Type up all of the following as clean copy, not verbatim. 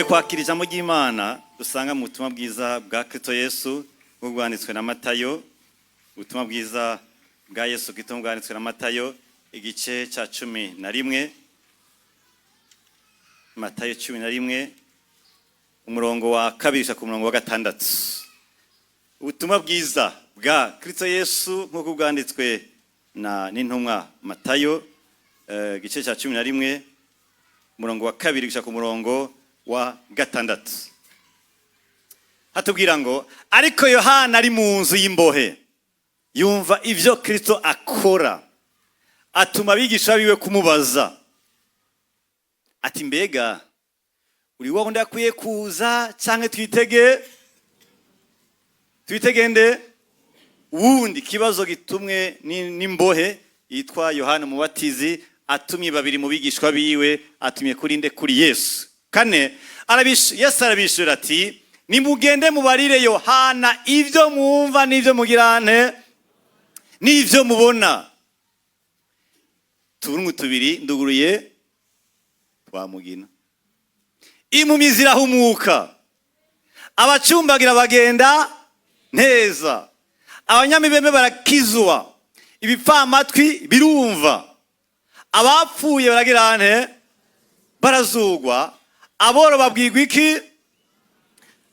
Kwakira ijambo ry'Imana dusanga mu butumwa bwiza bwa Kristo Yesu bwanditswe na Matayo. Ubutumwa bwiza bwa Yesu Kristo bwanditswe na Matayo, igice cya 11. Matayo 11, umurongo wa 2 gushika ku murongo wa 6. Ubutumwa bwiza bwa Kristo Yesu nk'uko bwanditswe na n'intumwa Matayo, igice cya 11, umurongo wa 2 gushika ku murongo wa 6. Hatubwira ngo: "Ariko Yohana ari mu nzu y'imbohe, yumva ivyo Kristo akora, atuma abigisha biwe kumubaza ati: 'Mbega uri wa wundi akwiye kuza, canke twitege nde wundi?'" Kibazo gitumwe n'imbohe yitwa Yohana Umubatizi, atumye babiri mu bigishwa biwe, atumye kuri nde? Kuri Yesu. Kane, Yesu arabishura ati: "Nimugende mubarire Yohana ibyo mwumva n'ibyo mugirane n'ibyo mubona." Turungu tubiri nduguruye twamugina: impumyi zirahumuka, abacumbagira bagenda neza, abanyamibembe barakizwa, ibipfamatwi birumva, abapfuye baragira nte? Barazugwa, aboro babwirwa iki?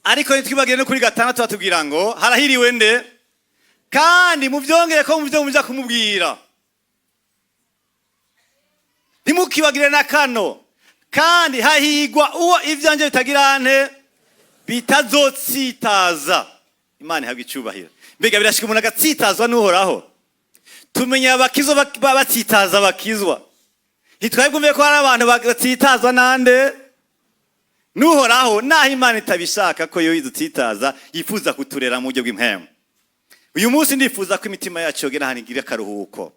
Ariko ntitwibagire no kuri 6 batubwira ngo: "Harahiriwe nde?" Kandi mubyongere ko mu byo muja kumubwira, ntimukibagire na kano: "Kandi hahigwa uwo ibyanjye bitagira nte? Bitazotsitaza." Imana ihabwa icyubahiro. Mbega birashika umuntu agatsitazwa n'Uhoraho? Tumenya abakizwa batsitaza bakizwa. Ntitwari bwumve ko hari abantu batsitazwa nande? N'Uhoraho. Naho Imana itabishaka ko yo idutsitaza, yifuza kuturera mu buryo bw'impemu. Uyu munsi ndifuza ko imitima yacu yogera ahantu igira akaruhuko.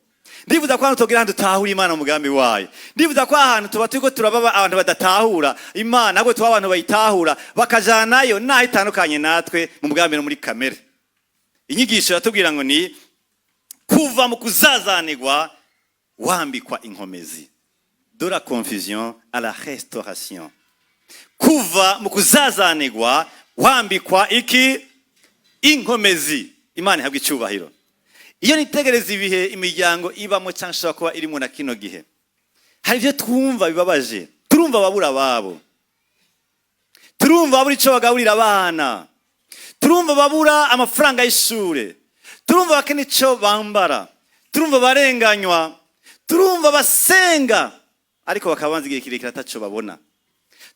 Ndifuza ko ahantu tugera, ahantu dutahura Imana mu mugambi wayo. Ndifuza ko ahantu tuba turiko turaba abantu badatahura Imana, ahubwo tuba abantu bayitahura, bakajanayo naho itandukanye natwe mu mugambi no muri kamere. Inyigisho yatubwira ngo ni kuva mu kuzazanirwa wambikwa inkomezi, de la confusion à la restauration. Kuva mu kuzazanirwa wambikwa iki? Inkomezi. Imana ihabwa icyubahiro. Iyo nitegereza ibihe imiryango ibamo cyangwa ishobora kuba irimo na kino gihe, hari ibyo twumva bibabaje. Turumva ababura ababo, turumva ababura icyo bagaburira abana, turumva ababura amafaranga y'ishure, turumva abakene icyo bambara, turumva abarenganywa, turumva abasenga ariko bakaba banze igihe kirekire ataco babona,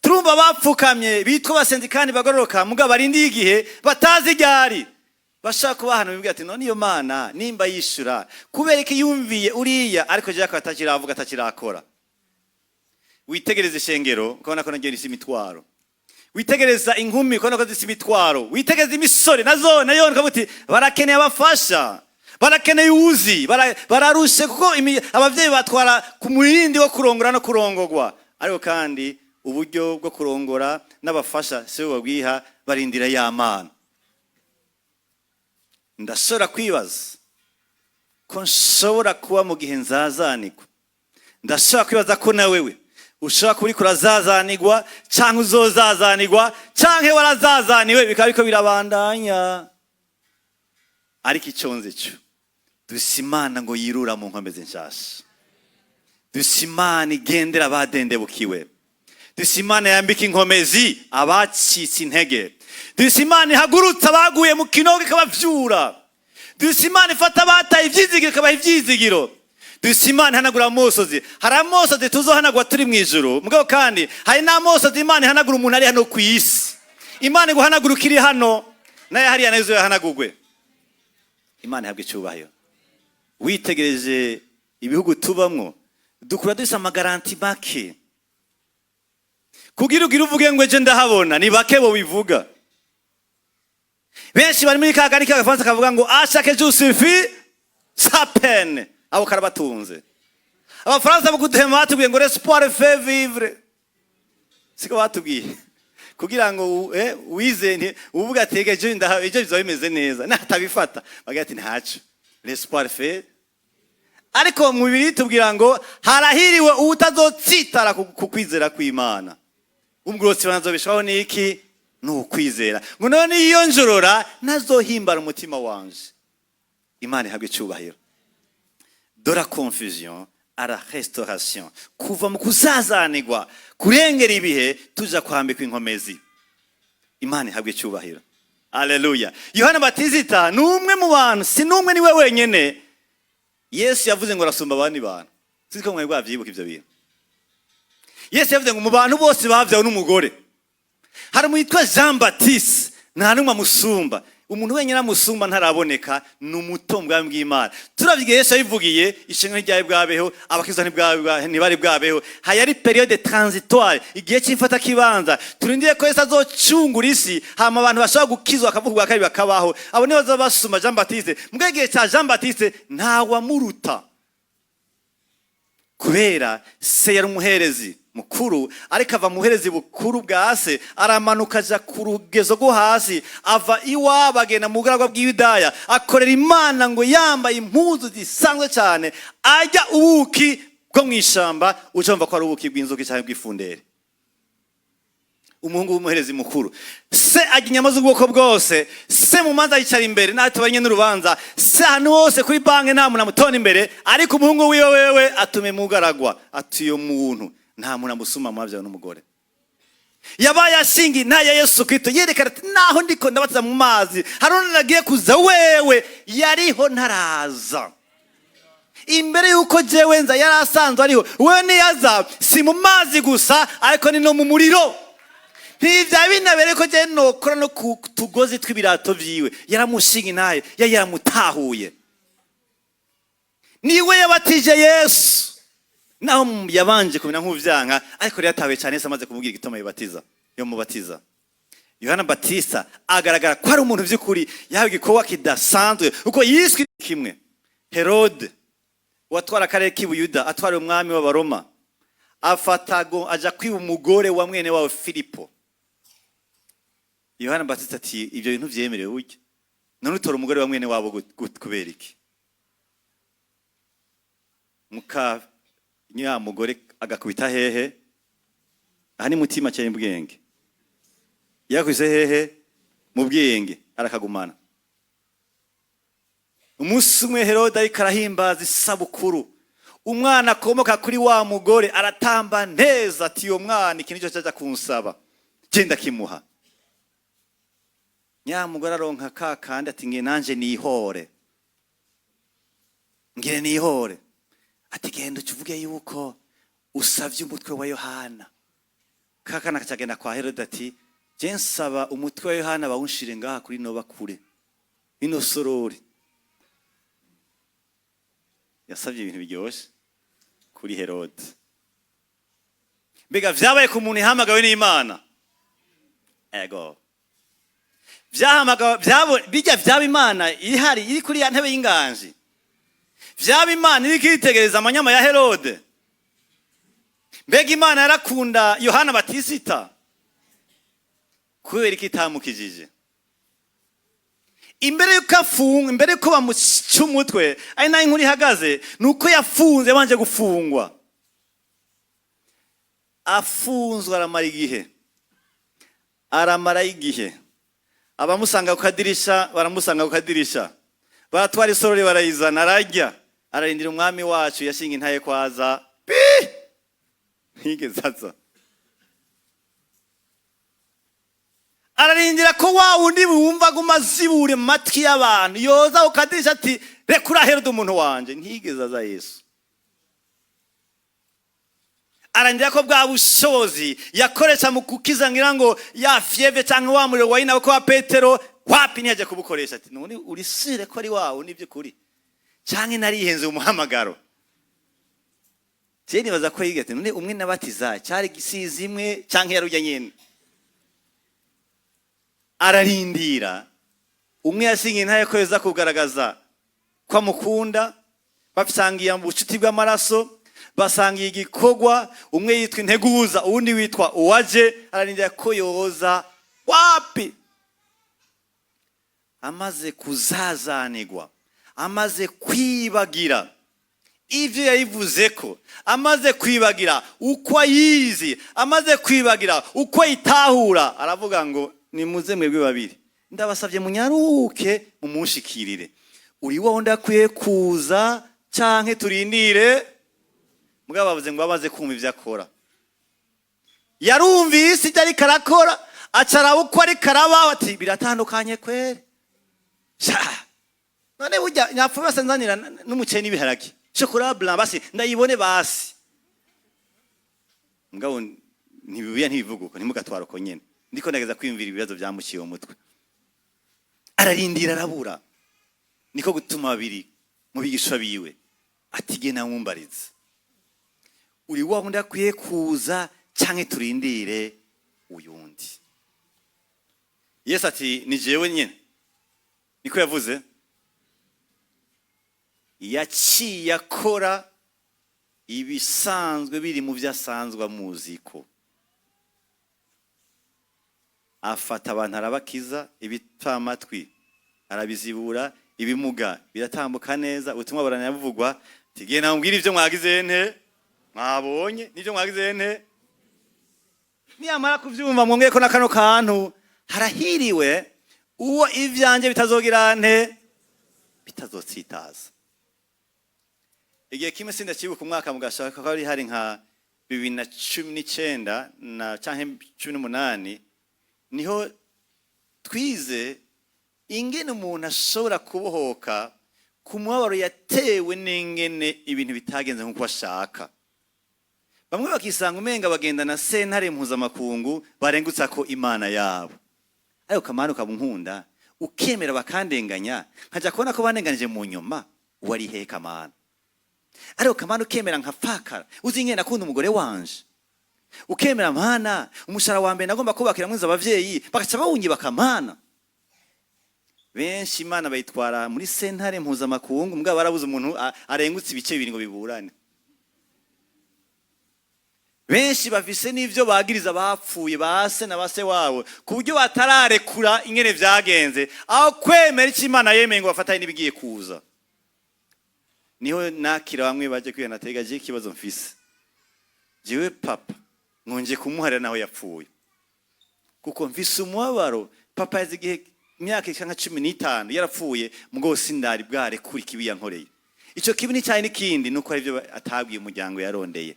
turumva bapfukamye bitwa abasenzi kandi bagororoka, mugabo barindiye igihe batazi ryari. Bashaka kuba ahantu bibwira ati: "None iyo Mana nimba yishura, kubera ko yumviye uriya, ariko jewe akaba atakiravuga, atakirakora?" Witegereza ishengero ukabona ko naryo risa imitwaro. Witegereza inkumi ukabona ko zisa imitwaro. Witegereza imisore nazo nayo ukavuga uti: "Barakeneye abafasha, barakeneye uwuzi, bararushe kuko abavyeyi batwara ku murindi wo kurongora no kurongorwa, ariko kandi uburyo bwo kurongora n'abafasha si bo babwiha, barindira ya Mana." Ndashobora kwibaza ko nshobora kuba mu gihe nzazanirwa. Ndashobora kwibaza ko na wewe ushobora kuba uriko urazazanirwa, canke uzozazanirwa, canke warazazaniwe, bikaba biriko birabandanya. Ariko icyo nzi cyo, dufise Imana ngo yirura mu nkomezi nshasha. Dufise Imana igendera abadendebukiwe. Dufise Imana yambika inkomezi abacitse intege. Dufise Imana ihagurutsa abaguye mu kinogo ikabavyura. Dufise Imana ifata abataye ivyizigiro ikabaha ivyizigiro. Dufise Imana ihanagura amosozi. Hari amosozi tuzohanagura turi mu ijuru, mugabo kandi hari n'amosozi Imana ihanagura umuntu ari hano ku isi. Imana iguhanagura ukiri hano, nayo hariya nayo izoyahanagurwe. Imana ihabwa icyubahiro. Witegereje ibihugu tubamwo, dukura dufise ama garanties make. Kugira ugire uvuge ngo: "Ejo ndahabona", ni bake bo bivuga. Benshi bari muri kagari k'Agafaransa kavuga ngo: "À chaque jour suffit sa peine." Abo karabatunze. Abafaransa mu kuduhema batubwiye ngo: "L'espoir fait vivre." Siko batubwiye? Kugira ngo wize uvuga ati: "Ejo ejo bizaba bimeze neza", natabifata bagira ati: "Ntaco, l'espoir fait." Ariko mu Bibiri tubwira ngo: "Harahiriwe uwutazotsitara ku kwizera kw'Imana." Umugororotsi banazobeshwaho n'iki? Ni ukwizera. Ngo none iyo njorora ntazohimbara umutima wanje. Imana ihabwe icyubahiro. De la confusion à la restauration, kuva mu kuzazanirwa, kurengera ibihe, tuja kwambikwa inkomezi. Imana ihabwe icyubahiro, aleluya. Yohana Batizita ni umwe mu bantu, si n'umwe, niwe wenyene Yesu yavuze ngo arasumba abandi bantu. Sinzi ko mwari bwavyibuka ivyo bintu. Yesu yavuze ngo mu bantu bose bavyawe n'umugore hari umuntu witwa Jean Baptiste, nta n'umwe amusumba. Umuntu wenyine amusumba ntaraboneka, ni umuto mu bwami bw'Imana. Turavye igihe Yesu yabivugiye, ishenga ntiryari bwabeho, abakristo ntibari bwabeho. Hayari période transitoire, igihe cy'imfata kibanza, turindiriye ko Yesu azocungura isi, hama abantu bashobora gukizwa, bakavuga ubwa kabiri, bakabaho. Abo nibo bazaba basumba Jean Baptiste. Mbwa igihe cya Jean Baptiste ntawamuruta, kubera se yari umuherezi mukuru, ariko ava mu buherezi bukuru bwa se, aramanuka aja ku rugezo rwo hasi, ava iwabo agenda mu bugaragwa bw'Iyudaya, akorera Imana ngo yambaye impuzu zisanzwe cyane, arya ubuki bwo mu ishamba, ucumva ko ari ubuki bw'inzuki cyangwa bw'ifundere. Umuhungu w'umuherezi mukuru, se arya inyama z'ubwoko bwose, se mu manza yicara imbere, natwe tubanye n'urubanza, se ahantu hose kuri banki nta muntu amutona imbere, ariko umuhungu wiwe wewe atume mugaragwa, ati uyo muntu nta muntu amusuma mubabyawe n'umugore. Yabaye ashinga intahe ya Yesu Kristo, yerekana ati naho ndiko ndabatiza mu mazi, hari undi agiye kuza, wewe yariho ntaraza. Imbere y'uko jewe nza yari asanzwe ariho. Wewe niyaza si mu mazi gusa, ariko ni no mu muriro. Ntibyaba binabereye ko jewe nokora no ku tugozi tw'ibirato vyiwe. Yaramushinga intahe, yari yaramutahuye. Niwe yabatije Yesu, naho yabanje kumenya nk'uvyanka, ariko rero yatahuye cyane Yesu amaze kumubwira igituma yibatiza, yomubatiza. Yohana Batista agaragara ko ari umuntu by'ukuri yahawe igikorwa kidasanzwe, kuko yiswe kimwe. Herode watwara akarere k'i Buyuda, atwara umwami w'Abaroma, afata aja kwiba umugore wa mwene wawe Filipo. Yohana Batista ati ibyo bintu vyemerewe burya? None utora umugore wa mwene wabo kubera iki? Muka nyamugore agakubita hehe? Aha ni mutima cyane bwenge. Yakubise hehe? Mu bwenge, arakagumana. Umunsi umwe Herode ariko arahimbaza isabukuru, umwana akomoka kuri wa mugore aratamba neza, ati uyo mwana ikintu cyose aja kunsaba genda kimuha. Nyamugore aronka ka kandi, ati nge nanje nihore, ngire nihore. Ati genda ucuvuge yuko usavye umutwe wa Yohana. Kakana kacagenda kwa Herode, ati je nsaba umutwe wa Yohana, bawunshire ngaha kuri no bakure ino sorori. Yasavye ibintu biryoshe kuri Herode. Mbega vyabaye ku muntu yahamagawe n'Imana? Ego, vyahamagawe vyabo bijya vyaba. Imana ihari, iri kuri ya ntebe y'inganji, vyaba Imana iri kwitegereza amanyama ya Herode. Mbega Imana yarakunda Yohana Batisita, kubera ko itamukijije imbere yuko afungwa, imbere yuko bamuca umutwe? Ari nayo inkuru ihagaze, ni uko yafunze, yabanje gufungwa. Afunzwe aramara igihe, aramara igihe. Abamusanga ku kadirisha baramusanga ku kadirisha, baratwara isorori barayizana, ararya, ararindira umwami wacu yashinga intaye kwaza pi, ntiyigeze aza. Ararindira ko wa wundi wumva aguma azibure mu matwi y'abantu yoza ku kadirisha, ati reka uraherode umuntu wanje. Ntiyigeze aza Yesu. Ararindira ko bwa bushobozi yakoresha mu kukiza, ngira ngo ya fièvre cyangwa wa muriro wa ko wa Petero, wapi, ntiyajya kubukoresha. Ati none uri sûr ko ari wawe n'iby'ukuri, cyangwa narihenze umuhamagaro? Je nibaza ko yiga ati none umwe nabatiza cyari gisizi imwe cyangwa yarujya nyene. Ararindira umwe yasinye intaye ko yoza kugaragaza ko amukunda, basangiye ubucuti bw'amaraso, basangiye igikorwa. Umwe yitwa Integuza, uwundi witwa Uwaje. Ararindira ko yoza, wapi. Amaze kuzazanirwa, amaze kwibagira Ivyo yayivuze ko, amaze kwibagira uko ayizi, amaze kwibagira uko ayitahura, aravuga ngo: "Nimuze mwebwe babiri, ndabasabye munyaruke mumunshikirire. Uri wowe ndakwiye kuza canke turindire?" Mugabo bavuze ngo amaze kumva ivyo akora, yarumvise ibyo ariko arakora, acaraba uko ariko arabaho, ati: "Biratandukanye kweri. Sha, none burya nyapfa bose nzanira n'umuceri n'ibiharage, chocolat blanc, basi ndayibone basi." Mugabo ntibibuya, ntibivuga uko, ntimugatwara uko nyene. Ndiko ndageza kwiyumvira ibibazo byamuciye mu mutwe. Ararindira, arabura. Niko gutuma babiri mu bigisha biwe, ati: "Genda mwumbarize, uri wa wundi akwiye kuza canke turindire uyundi?" Yesu ati: "Ni jewe nyene." Niko yavuze. Yaciye akora ibisanzwe biri mu byo asanzwe amuziko. Afata abantu arabakiza, ibipfamatwi arabizibura, ibimuga biratambuka neza, ubutumwa buranabuvugwa. Tigenda mubwire ibyo mwagize nte, mwabonye n'ibyo mwagize nte. Niyamara kuvyumva, mwongeye ko na kano kantu: "Harahiriwe uwo ivyanjye bitazogira nte, bitazotsitaza." Igihe kimwe, sindakibuka umwaka, mugashaka ko ari hari nka 2019 na canke 18, niho twize ingene umuntu ashobora kubohoka ku mubabaro yatewe n'ingene ibintu bitagenze nk'uko ashaka. Bamwe bakisanga umenga bagenda na sentare mpuzamakungu barengutsa ko Imana yabo. Ariko kamana ukaba unkunda, ukemera bakandenganya, nkajya kubona ko bandenganije mu nyuma, wari hehe kamana? Ariko kamana ukemera nkapfakara, uzi ingene nakunda umugore wanje, ukemera mana umushahara wa mbere nagomba kubakira mwiza abavyeyi, bagaca bawunyiba kamana. Benshi Imana bayitwara muri sentare mpuzamakungu, mugabo barabuze umuntu arengutse ibice bibiri ngo biburane. Benshi bafise n'ivyo bagiriza bapfuye, base na base wabo, ku buryo batararekura ingene vyagenze, aho kwemera icyo Imana yemeye ngo bafatanye n'ibigiye kuza. Niho nakira bamwe baje kwihana, tega je ikibazo mfise jewe papa nkonje kumuharira naho yapfuye, kuko mfise umubabaro. Papa yazi igihe imyaka ishika nka 15 yarapfuye, mugabo sindari bwarekura ikibi yankoreye. Ico kibi nticyaye n'ikindi, nuko ari byo atabwiye umuryango yarondeye.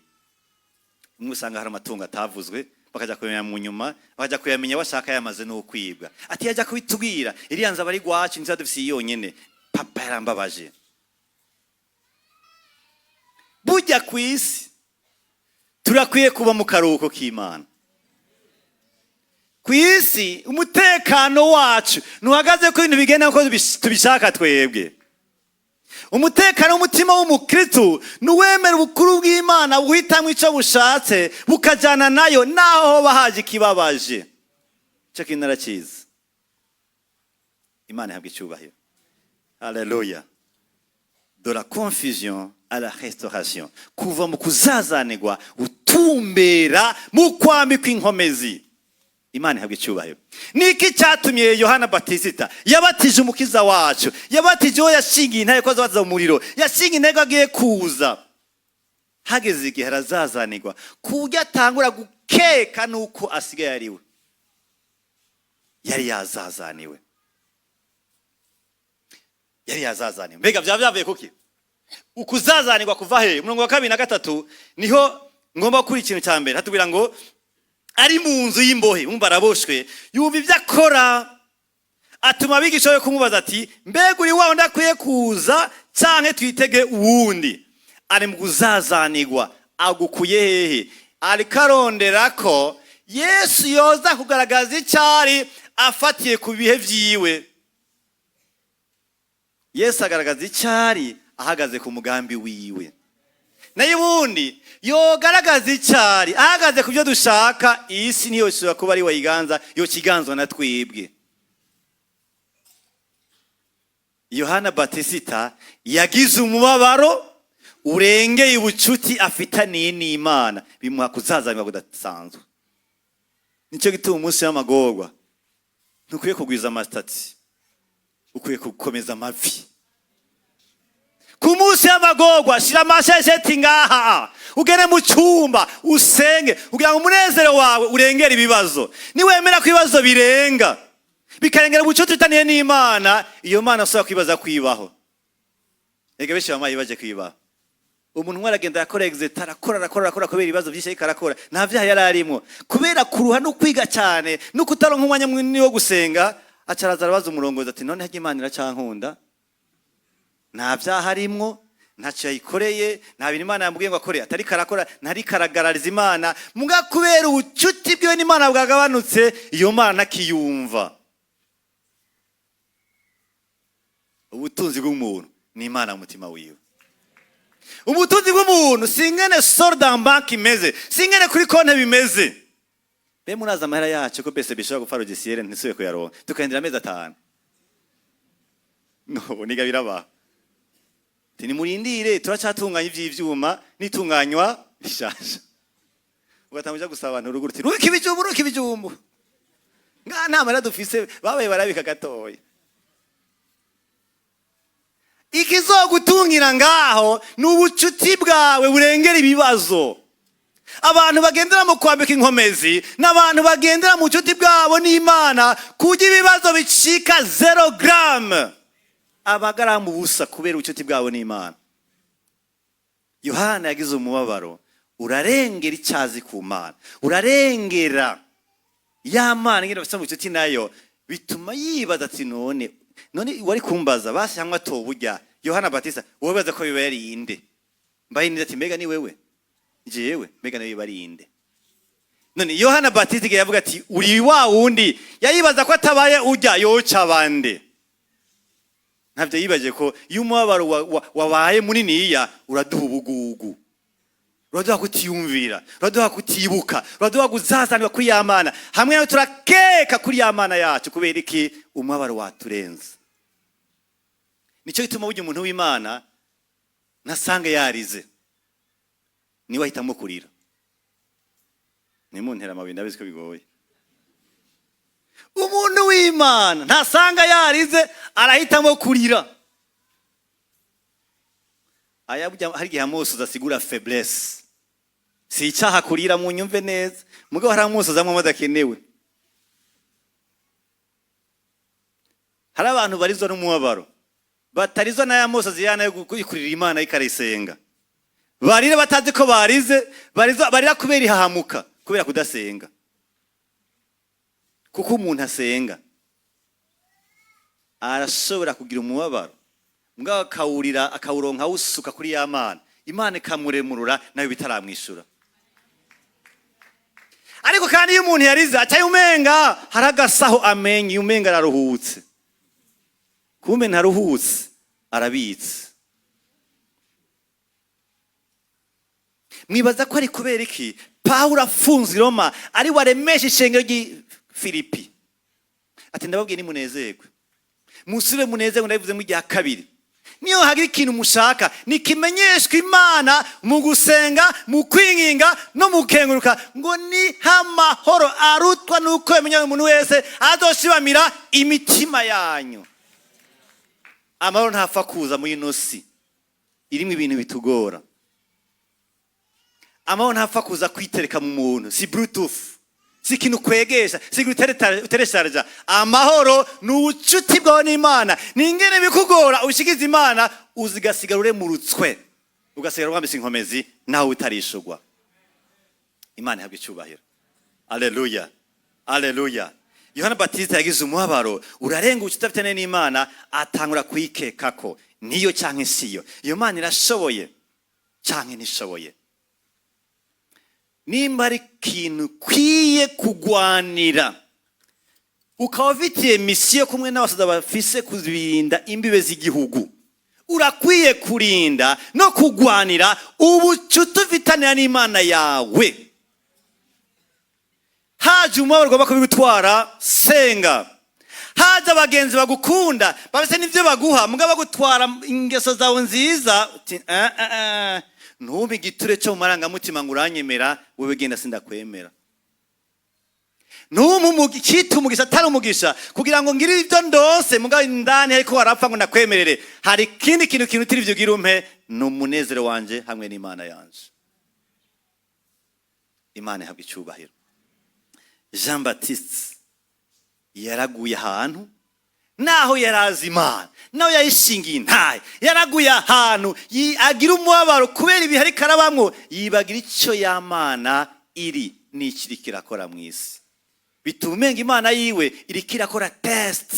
Umwe usanga hari amatungo atavuzwe, bakajya kuyamenya mu nyuma, bakajya kuyamenya bashaka yamaze no kwibwa. Ati: "Yajya kubitubwira, iriya nzu aba ari gwacu, nziza dufise iyi yonyene. Papa yarambabaje." Burya ku isi turakwiye kuba mu karuhuko k'Imana. Ku isi umutekano wacu ntuhagaze ko ibintu bigenda uko tubishaka twebwe. Umutekano w'umutima w'umukristu ni uwemera ubukuru bw'Imana, buhitamwo icyo bushatse, bukajyana nayo naho hoba haje ikibabaje. Icyo kintu narakizi. Imana ihabwa icyubahiro. Haleluya. De la confusion à la restauration, kuva mu kuzazanirwa utumbera mu kwambikwa inkomezi. Imana ihabwa icyubahiro. Niki cyatumye Yohana Batisita yabatije Umukiza wacu, yabatije uwo yashingiye intare ko azabatiza mu muriro, yashingiye intare ko agiye kuza? Hageze igihe arazazanirwa ku buryo atangura gukeka nuko asigaye ari we yari yazazaniwe, yari yazazaniwe. Mbega byaba byavuye kuki? Ukuzazanirwa kuva he? Umurongo wa kabiri na gatatu niho ngomba gukura ikintu cya mbere. Hatubwira ngo ari mu nzu y'imbohe, wumva araboshwe, yumva ibyo akora, atuma abigisha be kumubaza ati: "Mbega uri wa wundi akwiye kuza canke twitege uwundi?" Ari mu kuzazanirwa. Agukuye hehe? Ariko arondera ko Yesu yoza kugaragaza icyo ari afatiye ku bihe vyiwe. Yesu agaragaza icyo ari ahagaze ku mugambi wiwe. Nayo ubundi yogaragaza icyo ari ahagaze ku byo dushaka, iyi si niyo ishobora kuba ari wayiganza, yokiganzwa na twebwe. Yohana Batisita yagize umubabaro urengeye ubucuti afitaniye n'Imana, bimuha kuzazanirwa kudasanzwe. Nicyo gituma umunsi w'amagorwa ntukwiye kugwiza amatati, ukwiye gukomeza amavi. Ku munsi w'amagorwa, shira amashesheti ngaha, ugende mu cyumba usenge, kugira ngo umunezero wawe urengere ibibazo. Niwemera ko ibibazo birenga, bikarengera ubucuti utaniye n'Imana, iyo Mana usaba kwibaza kwibaho. Ega benshi bamaye baje kwibaho. Umuntu umwe aragenda, arakora exétat, arakora, arakora, arakora, kubera ibibazo byinshi ariko arakora, nta vyaha yari arimwo, kubera kuruha no kwiga cyane no kutaronka umwanya munini wo gusenga, aca araza arabaza umurongozi ati: "None harya Imana iracankunda?" Nta vyaha arimwo, ntacyo yayikoreye, nta bintu Imana yamubwiye ngo akore atariko arakora, ntariko aragarariza Imana. Muga kubera ubucuti bwiwe n'Imana bwagabanutse, iyo Mana akiyumva. Ubutunzi bw'umuntu ni Imana mu mutima wiwe. Ubutunzi bw'umuntu si ingene solde en banque imeze, si ingene kuri konte bimeze. Be murazi amahera yacu ko bese bishobora gupfa, logiciel ntisubiye kuyaronka, tukarindira amezi 5. No niga birabaho. Ati: "Nimurindire, turacatunganya ivy'ivyuma n'itunganywa rishasha." Ugatanga uja gusaba abantu ruguru uti: "Rubika ibijumbu, rubika ibijumbu nga nta mahera dufise." Babaye barabika gatoya. Ikizogutungira ngaho ni ubucuti bwawe burengera ibibazo. Abantu bagendera mu kwambika inkomezi ni abantu bagendera mu bucuti bwabo n'Imana, kugira ibibazo bicika 0 gramme, abagaramu ubusa, kubera ubucuti bwabo n'Imana. Yohana yagize umubabaro urarengera icyazi ku Mana, urarengera ya Mana ingene bafite mu bucuti nayo, bituma yibaza ati: None wari kumbaza basi hamwe atoburya Yohana Batista, wowe baza ko biba yari inde?" Mbaye ninde? Ati: "Mbega ni wewe?" "Jewe?" "Mbega niwe bari inde none?" Yohana Batista igihe yavuga ati: "Uri wa wundi", yayibaza ko atabaye urya yoca abande. Ntabyo yibaje ko iyo umubabaro wabaye muniniya, uraduha ubugugu, uraduha kutiyumvira, uraduha kutibuka, uraduha kuzazanirwa kuri ya Mana. Hamwe nawe turakeka kuri ya Mana yacu. Kubera iki? Umubabaro waturenze. Nicyo gituma burya umuntu w'Imana ntasange yarize, niwe ahitamo kurira. Nimuntera amabuye, ndabizi ko bigoye. Umuntu w'Imana ntasanga yarize, arahitamo kurira. Aya burya hari igihe amosozi asigura faiblesse. Si icyaha kurira, mu nyumve neza, mugabo hari amosozi amwe adakenewe. Hari abantu barizwa n'umubabaro, batarizwa n'aya mosozi yana yo kwikurira Imana ikarisenga. Barira batazi ko barize, barira kubera ihahamuka, kubera kudasenga. Kuko umuntu asenga arashobora kugira umubabaro, mugabo akawurira, akawuronka, awusuka kuri ya Mana, Imana ikamuremurura nayo bitaramwishura. Ariko kandi iyo umuntu yarize, aca umenga hari agasaho amenye, umenga araruhutse, kumbe ntaruhutse, arabitse. Mwibaza ko ari kubera iki Pawulo afunze i Roma ari waremesha ishengero ry'i Filipi ati: "Ndababwiye nimunezerwe, musubire munezerwe, ndabivuze mu rya kabiri. Niyo hagira ikintu mushaka, nikimenyeshwa Imana mu gusenga, mu kwinginga no mu gukenguruka, ngo ni amahoro arutwa nuko yamenya umuntu wese azoshibamira imitima yanyu." Amahoro ntapfa kuza muri ino si irimo ibintu bitugora. Amahoro ntapfa kuza kwitereka mu muntu, si Bluetooth, si ikintu ukwegesha, si ikintu uteresharja. Amahoro ni ubucuti bwawe n'Imana, ni ingene bikugora ushikiza Imana, uzigasigara uremurutswe, ugasigara wambise inkomezi nawe utarishurwa. Imana ihabwa icyubahiro. Aleluya, aleluya. Yohana Batista yagize umubabaro urarenga ubucuti afitanye n'Imana, atangura kuyikekako: niyo canke siyo? Iyo Mana irashoboye canke ntishoboye? Nimba ari ikintu ukwiye kugwanira, ukaba ufitiye mission kumwe n'abasoda bafise kurinda imbibe z'igihugu, urakwiye kurinda no kugwanira ubucuti ufitaniye n'Imana yawe. Haje umubabaro ugomba kubigutwara, senga. Haje abagenzi bagukunda, bafise n'ivyo baguha, mugabo bagutwara ingeso zawe nziza, uti: "Eh, eh, eh, ntumpe igiture cyo mu marangamutima ngo uranyemera, wewe genda, sindakwemera." Ntumpe icyita umugisha atari umugisha kugira ngo ngire ibyo ndose, mugabo indani ariko warapfa ngo ndakwemerere. Hari ikindi kintu kinutira ivyo ugira umpe, ni umunezero wanje hamwe n'Imana yanje. Imana ihabwa icyubahiro. Jean Baptiste yaraguye ahantu, naho yarazi Imana, naho yayishingiye intahe, yaraguye ahantu agira umubabaro kubera ibihe ariko arabamwo, yibagira icyo yamana iri n'icyo iriko irakora mu isi. Bituma umenga Imana yiwe iriko irakora test,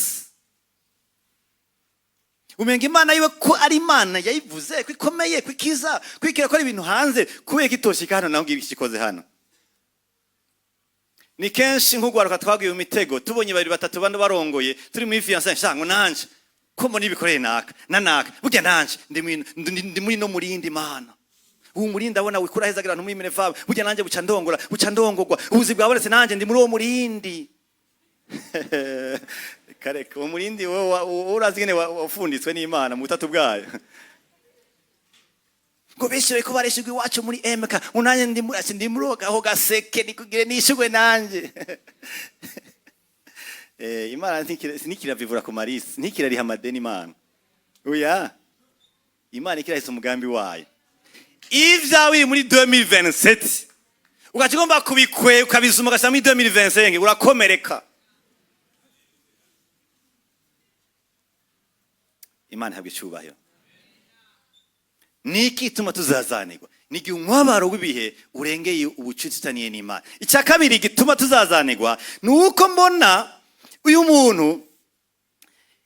umenga Imana yiwe ko ari Imana yayivuze ko ikomeye, ko ikiza, ko iriko irakora ibintu hanze, kubera ko itoshika hano naho ngibi ikikoze hano. Ni kenshi nk'ugwaruka twaguye mu mitego, tubonye babiri, batatu, bane barongoye, turi muri fiançailles, nshaka ngo nanje ko mbona ibikoreye naka na naka, burya nanje ndi muri no murindi. Mana, uwo murindi abona wikura hezagira abantu muri minefabe, burya nanje buca ndongora, buca ndongorwa, ubuzi bwabonetse, nanje ndi muri uwo murindi. Kareka uwo murindi, wowe urazi ingene wafunditswe n'Imana mu butatu bwayo. Ngo benshi bariko bareshurwa iwacu muri MK, ngo nanjye ndi muri aho gaseke nikugire nishurwe nanje. Imana ntikiravivura ku marisi, ntikirariha amadeni Imana. Oya, Imana ikirahise umugambi wayo. Ivyawe biri muri 2027, ugaca ugomba kubikwe ukabizuma ugashyira muri 2025, urakomereka. Imana ihabwa icyubahiro. Niki ituma tuzazanirwa? Ni igihe umubabaro w'ibihe urengeye ubucuti tutaniye n'Imana. Icya kabiri gituma tuzazanirwa ni uko mbona uyu muntu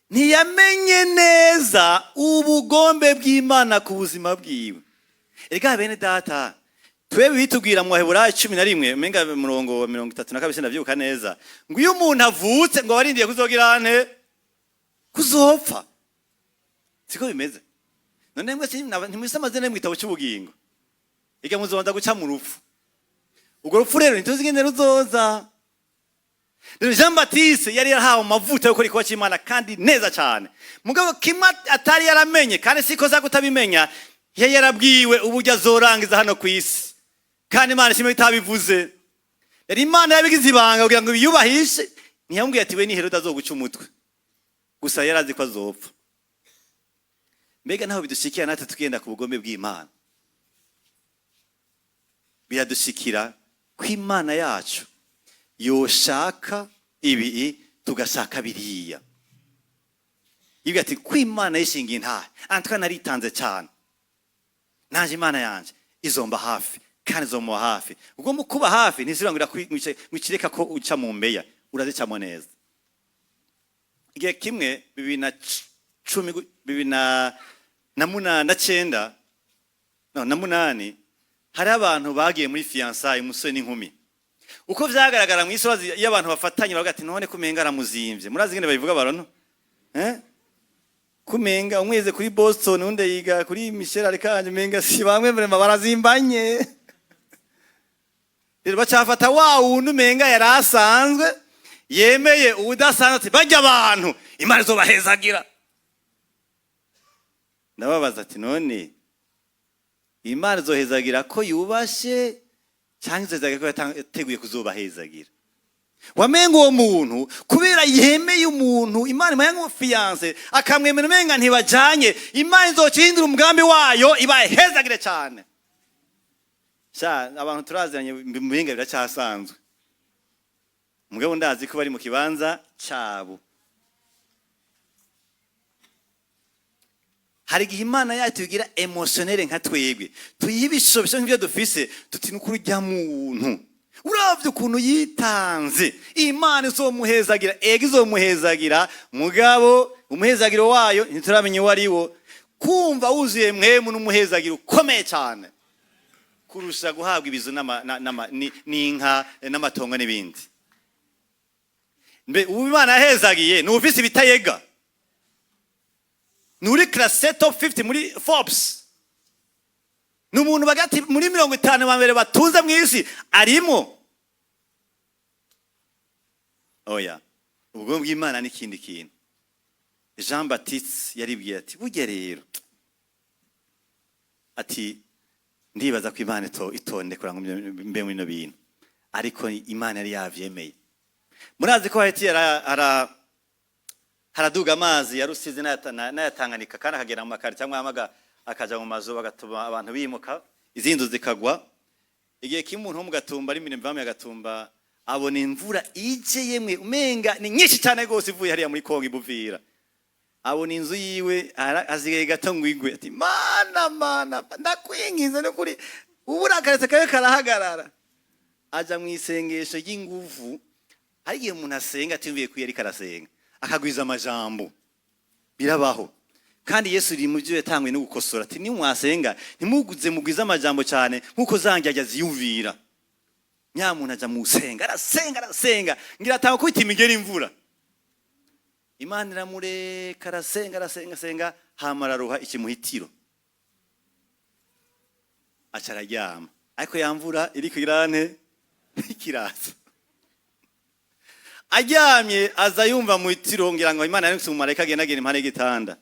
ntiyamenye neza ubugombe bw'Imana ku buzima bwiwe. Erega bene data, twebwe bitubwira mu Baheburayo 11, umenga murongo wa 32, sindavyibuka neza, ngo iyo umuntu avutse ngo abarindiye kuzogira ante? Kuzopfa. Siko bimeze? None mwe ntimwise amazina mu gitabo cy'ubugingo? Ega muzobanza guca mu rupfu. Urwo rupfu rero ntituzi ingene ruzoza. Rero Jean Baptiste yari yarahawe amavuta yo gukora igikorwa cy'Imana kandi neza cyane, mugabo kimwe atari yaramenye, kandi siko za kutabimenya, yari yarabwiwe uburyo azorangiza hano ku isi, kandi Imana ishimwe itabivuze. Yari Imana yabigize ibanga kugira ngo biyubahishe. Ntiyamubwiye ati we ni Herode azoguca umutwe, gusa yari azi ko azopfa. Mbega naho bidushikira natwe tugenda ku bugombe bw'Imana, biradushikira ko Imana yacu yoshaka ibi tugashaka biriya. Yibwira ati ko Imana yishingiye intahe, antwa naritanze cyane, nanje Imana yanje izomba hafi kandi izomuba hafi. Ubwo mu kuba hafi ntizira ngo irakireka ko uca mu mbeya, urazicamo neza. Igihe kimwe 2010, bibiri na munani na cenda, no, na munani, hari abantu bagiye muri fiançailles, umusore n'inkumi. Uko vyagaragara mu isi, iyo abantu bafatanye bavuga ati none kumenga aramuzimvye. Murazi ingene babivuga barono, eh, kumenga umwe yize kuri Boston, undi yiga kuri Michel Archange, umenga si bamwe, vraiment barazimbanye. Rero bacafata wa wundi umenga yari asanzwe yemeye ubudasanzwe, ati bajya abantu Imana izobahezagira. Ndababaza ati none Imana izohezagira ko yubashe, cyangwa izohezagira ko yateguye kuzobahezagira? Wamenga uwo muntu kubera yemeye umuntu Imana imuha nk'umufiancé, akamwemera, umenga ntibajanye, Imana izocihindura umugambi wayo ibahezagire cyane. Sha, abantu turaziranye, muhinga biracyasanzwe, mugabo ndazi ko bari mu kibanza cyabo. Hari igihe Imana yacu tugira émotionnel nka twebwe, tuyiha ibishobisho nk'ibyo dufise, tuti nukuri ujya muntu uravye ukuntu yitanze, Imana izomuhezagira. Ega izomuhezagira, mugabo umuhezagiro wayo ntituramenya uwo ari wo. Kumva wuzuye mwemu n'umuhezagiro ukomeye cyane kurusha guhabwa ibizu n'inka n'amatongo n'ibindi. Mbe ubu Imana yahezagiye ni ufise ibitayega, ni uri classé top 50 muri Forbes, ni umuntu bagati muri 50 ba mbere batunze mu isi arimo? Oya, ubwo bw'Imana n'ikindi kintu. Jean Baptiste yaribwiye ati burya rero, ati ndibaza ko Imana itondekura ngo mbe muri bino bintu, ariko Imana yari yavyemeye. Murazi ko hahiti haraduga amazi ya Rusizi n'aya Tanganyika, kandi akagera mu makari cyangwa yamaga akaja mu mazu, bagatuma abantu bimuka, izindi nzu zikagwa. Igihe kimwe umuntu wo mu Gatumba, ari imirimo ya Gatumba, abona imvura ije, yemwe, umenga ni nyinshi cyane rwose, ivuye hariya muri Kongo ibuvira. Abona inzu yiwe asigaye gato ngo igwe. Ati: "Mana, Mana, ndakwinginze n'ukuri, uburakaretse kabe karahagarara." Aja mu isengesho ry'inguvu. Hari igihe umuntu asenga atumviye ko ariko arasenga, akagwiza amajambo. Birabaho. Kandi Yesu iri mu byo yatanguye no gukosora, ati: "Nimwasenga ntimuguze mugwize amajambo cyane nk'uko zanjyajya ziyumvira." Nyamuntu aja mu senga, arasenga, arasenga, ngira atanga kwita imigeri imvura. Imana iramureka, arasenga, arasenga, asenga, hama araruha, ikimuhitiro, aca araryama. Ariko ya mvura iriko irante ikiraza. Aryamye, aza yumva mu itiro, ngira ngo Imana yaretse umumarayika agenda agenda impande y'igitanda.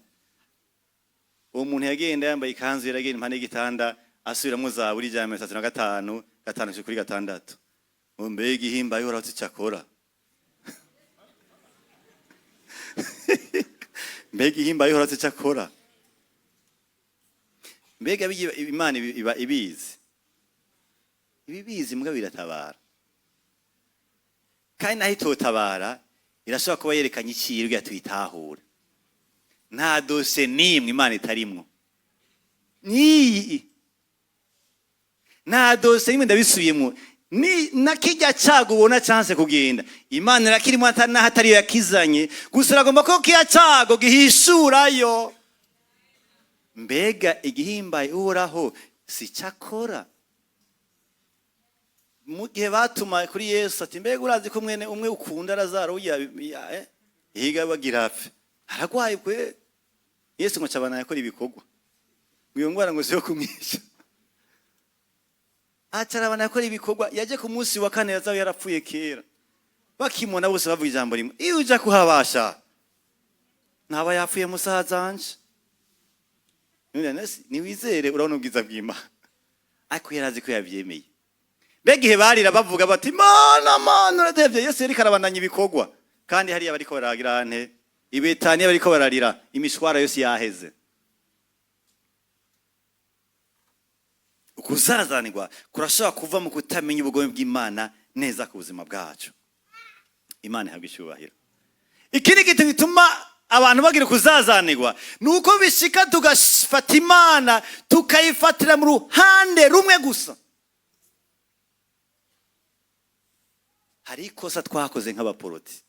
Uwo muntu yagenda yambaye ikanzu, yaragenda impande y'igitanda, asubiramo Zaburi 135, 5 kuri 6, ngo: "Mbega ihimbaye Uhoraho icyo akora, mbega ihimbaye Uhoraho icyo akora." Mbega Imana iba ibizi, ibibizi mbwa biratabara. Kandi naho itotabara, irashobora kuba yerekanye icirwa tuyitahure. Nta dosiye n'imwe Imana itarimwo niyi, nta dosiye n'imwe. Ndabisubiyemwo, ni na kijya cago ubona chance kugenda, Imana irakirimo, naho atariyo yakizanye. Gusa iragomba ko kiya cago gihishurayo. Mbega igihimbaye Uhoraho si cyakora! Mu gihe batuma kuri Yesu, ati: "Mbega urazi ko mwene umwe ukunda Lazaro higa bagira apfe, aragwaye kwe?" Yesu ngo cabana yakora ibikorwa, ngo iyo ngwara ngo siyo kumwisha. Acarabana yakora ibikorwa. Yaje ku munsi wa kane, Lazaro yarapfuye kera. Bakimona bose bavuga ijambo rimwe: "Iyo uja kuhabasha, ntaba yapfuye musazanje." None niwizere, urabona ubwiza bw'Imana. Ariko yarazi ko yavyemeye. Mbega igihe barira bavuga bati: "Mana, Mana, uradevye!" Yesu yariko arabandanya ibikorwa. Kandi hariya bariko baragira nte, i Betaniya bariko bararira, imishwara yose yaheze. Ukuzazanirwa kurashobora kuva mu kutamenya ubugome bw'Imana neza ku buzima bwacu. Imana ihabwa icyubahiro. Ikindi kintu gituma abantu bagira kuzazanirwa ni uko bishika tugafata Imana, tukayifatira mu ruhande rumwe gusa. Hari ikosa twakoze nk'abaporoti,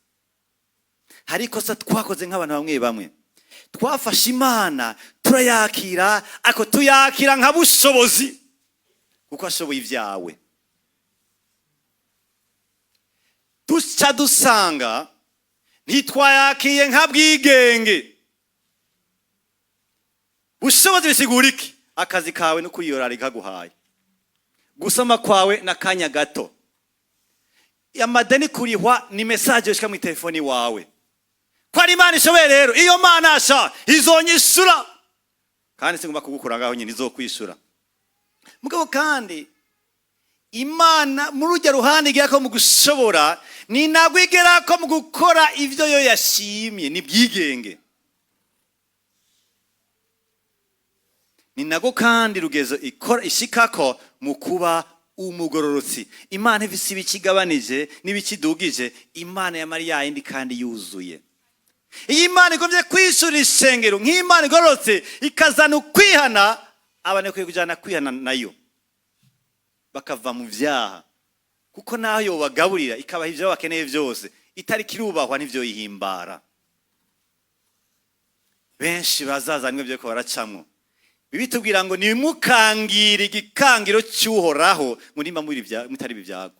hari ikosa twakoze nk'abantu bamwe bamwe. Twafashe Imana turayakira, ariko tuyakira nka bushobozi, kuko ashoboye ibyawe. Duca dusanga ntitwayakiye nka bwigenge. Bushobozi bisigura iki? Akazi kawe no kuyiyorara ikaguhaye, gusoma kwawe n'akanya gato, amadeni kurihwa ni message ushika mu telefoni wawe ko ari Imana ishoboye. Rero iyo Mana sha izonyishura, kandi singomba kugukura ngaho nyine, izokwishura. Mugabo kandi Imana muri urya ruhande igera ko mu gushobora, ni nabwo igera ko mu gukora ibyo yo yashimye, ni bwigenge. Ni nabwo kandi rugezo ikora ishikako mu kuba umugororotsi. Imana ifise ibikigabanije n'ibikidugije. Imana ya Mariya yindi kandi yuzuye. Iyo Imana igomvye kwishura ishengero nk'Imana igororotse, ikazana ukwihana, abantu bakwiye kujana kwihana nayo, bakava mu vyaha, kuko naho yobagaburira, ikabaha ivyo bakeneye vyose, itari kirubahwa n'ivyo yihimbara. Benshi bazazanwe byo ko baracamwo. Bibitubwira ngo nimukangire igikangiro cy'Uhoraho, ngo nimba muri mutari ibyago,